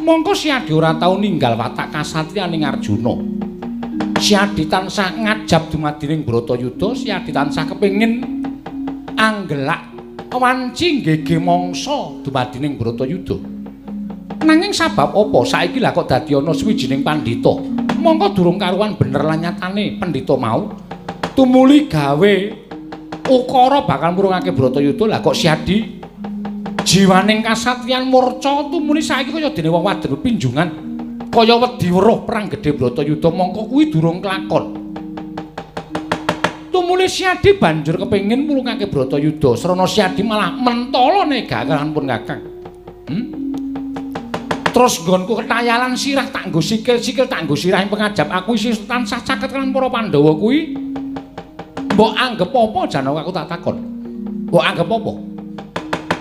Mongko Siadi ora tau ninggal watak kasatriyaning Arjuna. Siadi tansah ngajab dumadining Bratayuda, Siadi tansah kepengin anggelak wanci nggege mangsa dumadining Bratayuda. Nanging sabab apa saiki lah kok dadi ana sawijining pandhita? Mongko durung karuan bener lan nyatane pendhita mau tumuli gawe ukara bakal murungake Bratayuda. Lah kok Siadi jiwaning kasatriyan murca tumuli saiki kaya dene wong wadon pinjungan kaya wedi weruh perang gedhe Bratayuda. Mongko kuwi durung kelakon. Tumuli Siadi banjur kepengin murungake Bratayuda. Srana Siadi malah mentala negakaken pun Kakang. Terus nggonku ketayalan sirah tak nggo sikil, sikil tak nggo sirah ing pengajap aku isih tansah caket lan para Pandhawa kuwi. Mbok anggep apa Janaka aku tak takon. Mbok anggep apa?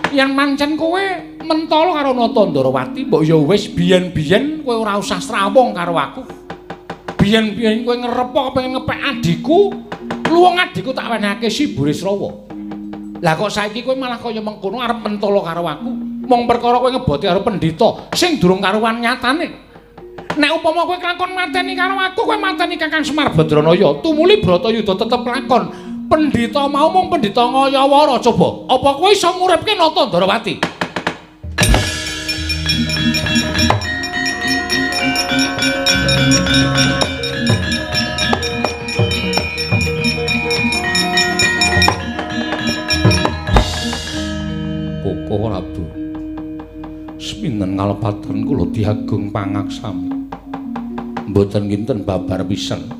Yen mancen kowe mentala karo Nata Ndorowati, mbok ya wis biyen-biyen kowe ora usah srawung karo aku. Biyen-biyen kowe ngerepo kepengin ngepek adhiku, luwung adhiku tak wenehake si Burisrawa. Lah kok saiki kowe malah kaya mengkono arep mentala karo aku. Mung perkara kowe ngeboti karo pendhita sing durung karuan nyatane. Nek upama kowe kelakon mateni karo aku, kowe mateni Kakang Semar Badranaya, tumuli Bratayuda tetep lakon. Pendhita mau mung pendhita ngayawara coba. Apa kowe iso nguripke Nata Ndorowati? Koko Prabu, sepinten ngalepatan kula diagung pangaksami. Mboten kinten babar pisan.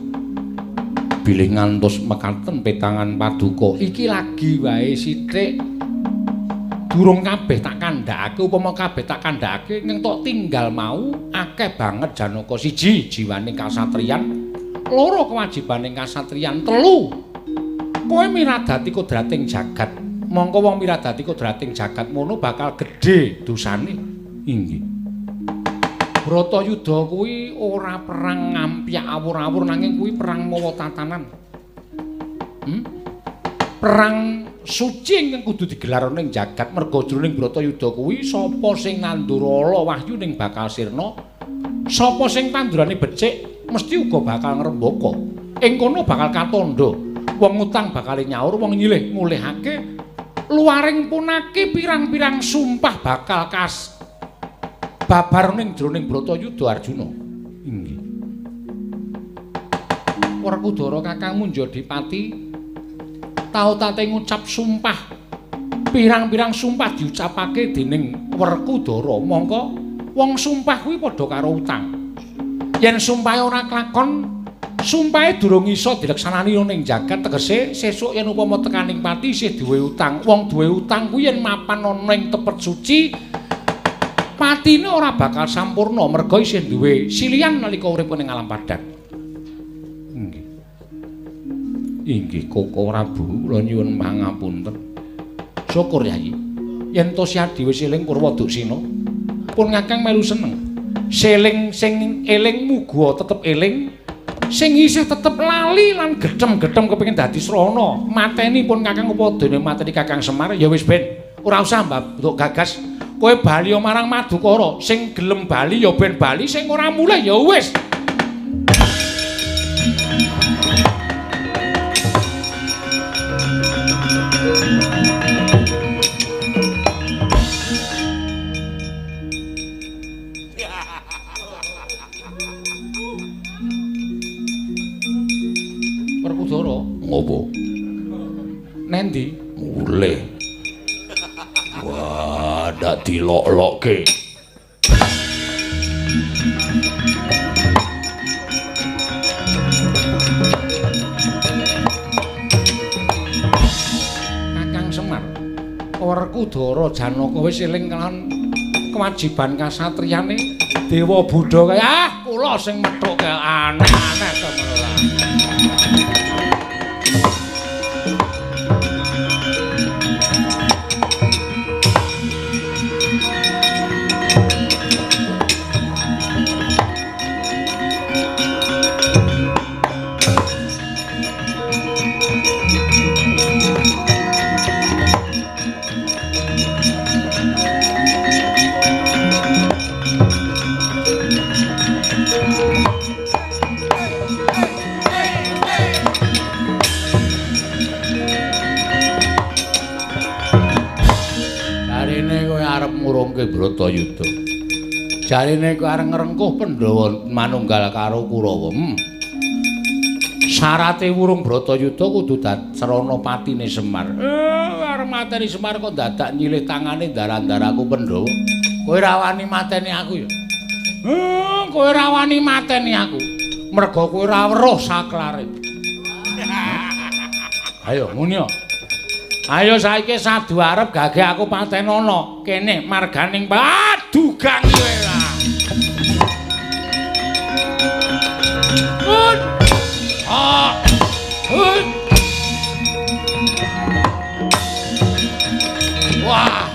Bilih ngantos mekaten petangan paduka. Iki lagi wae sithik. Durung kabeh tak kandhakake, upama kabeh tak kandhakake ning tok tinggal mau akeh banget Janaka. Siji, jiwaning kasatriyan, loro kewajibaning kasatriyan, telu kowe miradati kodrating jagat. Mongko wong miradati kodrating jagat mono bakal gedhe dosane. Inggih. Bratayuda kuwi ora perang ngampyak awur-awur, nanging kuwi perang mawa tatanan. Perang suci ingkang kudu digelar ning jagat. Merga jroning Bratayuda kuwi sapa sing nandur ala wahyu ning bakal sirna, sapa sing tandurane becik mesti uga bakal ngrembaka. Ing kono bakal katandha, wong utang bakal nyaur, wong nyilih ngulihake, luaring punake pirang-pirang sumpah bakal kas babar ning jroning Bratayuda Arjuna. Inggih. Werkudara kakangmu Njodipati tau tate ngucap sumpah, pirang-pirang sumpah diucapake dening Werkudara. Mongko wong sumpah kuwi padha karo utang. Yen sumpahe ora klakon, sumpahe durung iso dileksanani ning jagat, tegese sesuk yen upama tekaning pati isih duwe utang. Wong duwe utang kuwi yen mapan ana ing tepet suci, patine ora bakal sampurna merga isih duwe silian nalika urip ning alam padang. Inggih. Inggih Koko Prabu, kula nyuwun pangapunten. Syukur Yayi. Yen to Siadi wis eling Purwa Duksina, pun Kakang melu seneng. Seling sing eling muga tetep eling, sing isih tetep lali lan gedhem-gedhem kepengin dadi srana. Mateni pun Kakang upadane mateni Kakang Semar ya wis ben. Ora usah mbok gagas. Kowe bali marang Madukara, sing gelem bali ya ben bali, sing ora mulih ya wis. Werkudara, ngopo? Nendi? Mulih. Wah, ndak dilok-lokke. Kakang Semar, Werkudara Janaka wis eling kelawan kewajiban kasatriyane Dewa Buddha kaya ah, kula sing methuke aneh-aneh temenan. ngurungke Bratayuda. Jarene kowe arep ngrengkuh Pandhawa manunggal karo Kurawa. Syarate wurung Bratayuda kudu sarana patine Semar. Arep mateni Semar kok dadak nyilih tangane ndara-ndaraku Pandhawa. Kowe ora wani mateni aku ya. Kowe ora wani mateni aku. Merga kowe ora weruh saklare. Ayo muni. Ayo saiki sadu arep gage aku patenono kene marganing padugang kowe lah. Wah.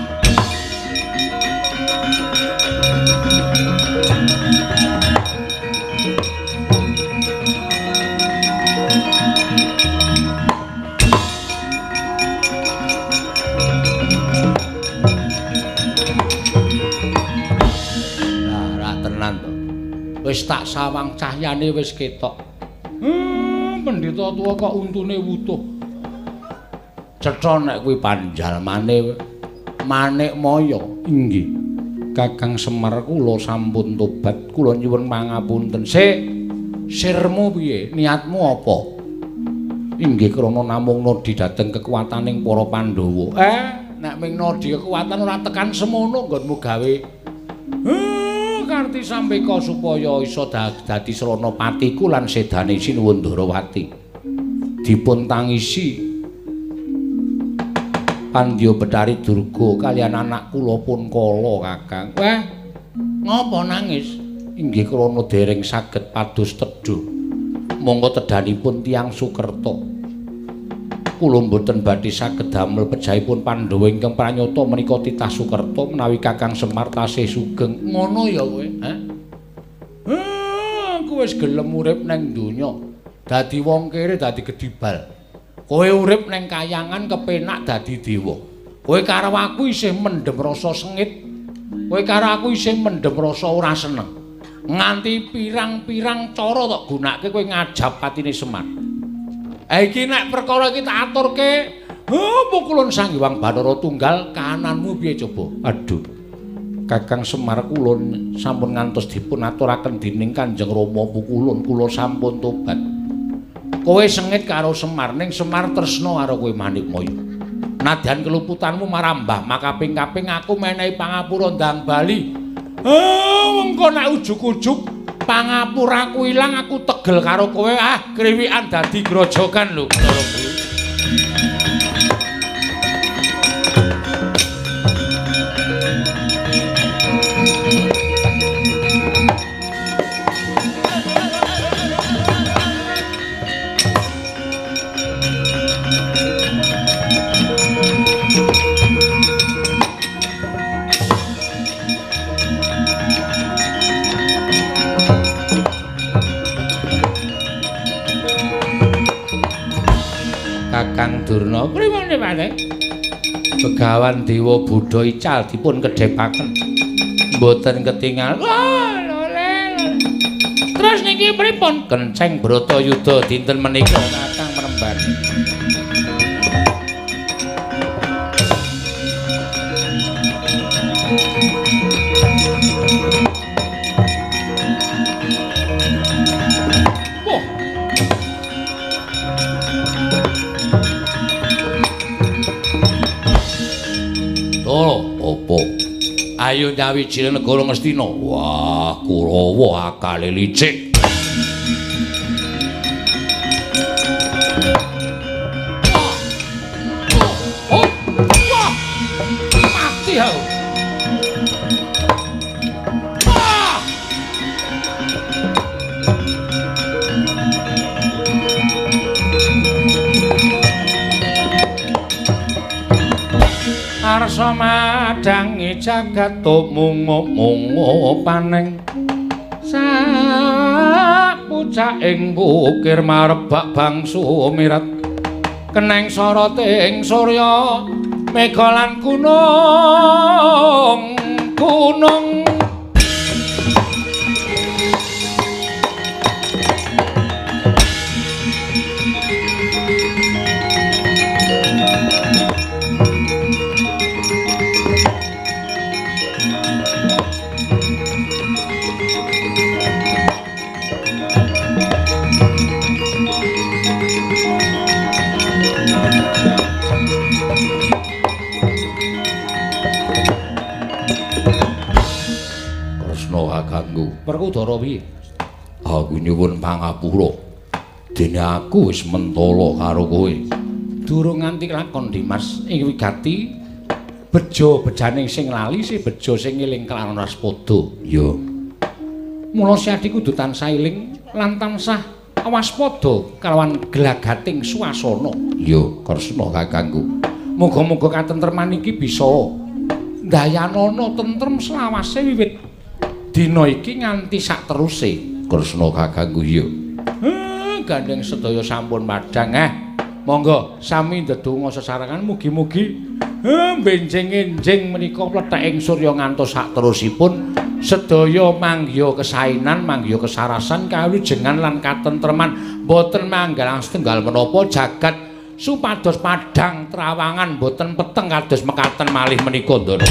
Lah ra tenan to. Wis tak sawang cahyane wis ketok. Pendhita tuwa kok untune wutuh. Cetha nek kuwi panjalmane Manikmaya. Inggih. Kakang Semar kula sampun tobat, kula nyuwun pangapunten. Sik, sirmu piye? Niatmu apa? Inggih krana namung nodhi dhateng kekuwataning para Pandhawa. Nek ming nodhi kekuatan ora tekan semono nggonmu gawe. Karti sampeka supaya iso dadi srana patiku lan sedane Sinuwun Ndarawati. Dipun tangisi Pandya Bethari Durga kaliyan anak kula pun kala, Kakang. Wah, ngopo nangis? Inggih krana dereng saged pados tedha. Monggo tedhanipun tiyang Sukerta. Kula mboten badhe saged damel pejahipun Pandhawa ingkang pranyata menika titah Sukerta menawi Kakang Semar tasih sugeng. Ngono ya kowe, ha? Aku wis gelem urip nang donya. Dadi wong kere dadi gedibal. Kowe urip nang kayangan kepenak dadi dewa. Kowe karo aku isih mendhem rasa sengit. Kowe karo aku isih mendhem rasa ora seneng. Nganti pirang-pirang cara tok gunake kowe ngajab patine Semar. Iki nek perkara iki tak aturke, pukulun Sang Hyang Bathara Tunggal kahananmu piye coba? Aduh. Kakang Semar kula sampun ngantos dipun aturaken dening Kanjeng Rama pukulun kula sampun tobat. Kowe sengit karo Semar, ning Semar tresna karo kowe Manikmaya. Nadyan keluputanmu marambah makaping-kaping aku menehi pangapura ndang bali. Mengko nek ujug-ujug pangapuraku ilang aku tegel karo kowe, kriwikan dadi grojogan lho. Kakang Durna pripun Pak? Begawan Dewa Buddha ical dipun kedhepaken. Mboten ketingal. Terus niki pripun? Kenceng Bratayuda dinten menika Kakang Premban. Opo? Ayo nyawiji negara Ngastina. Wah, Kurawa akale licik. Wah. Mati aku. Wah. Arsa madhangi jagat mungu-mungu paneng sak pucaking bukir marebak bangsu mirat keneng soroting surya mega lan gunung gunung. Kakangku. Werkudara piye? Aku nyuwun pangapura. Dene aku wis mentala karo kowe. Durung nganti lakon Dimas ing wigati bejo bejaning sing lali si bejo sing ngeling kelawan waspada. Ya. Mula Siadi kudu tansah eling lan tansah waspada kalawan glagating swasana. Ya, Kresna kakangku. Muga-muga katentreman iki bisa ndayanana tentrem selawase wiwit dina iki nganti sakteruse. Kresna kakangku ya. Gandeng sedaya sampun padhang. Monggo sami ndedonga sesarengan mugi-mugi benjing-enjing menika pletheking surya ngantos sakterusipun sedaya manggiha kesainan, manggiha kesarasan, kawilujengan lan katentreman, boten manggalang setunggal menapa jagat supados padhang trawangan boten peteng kados mekaten malih menika, Ndara.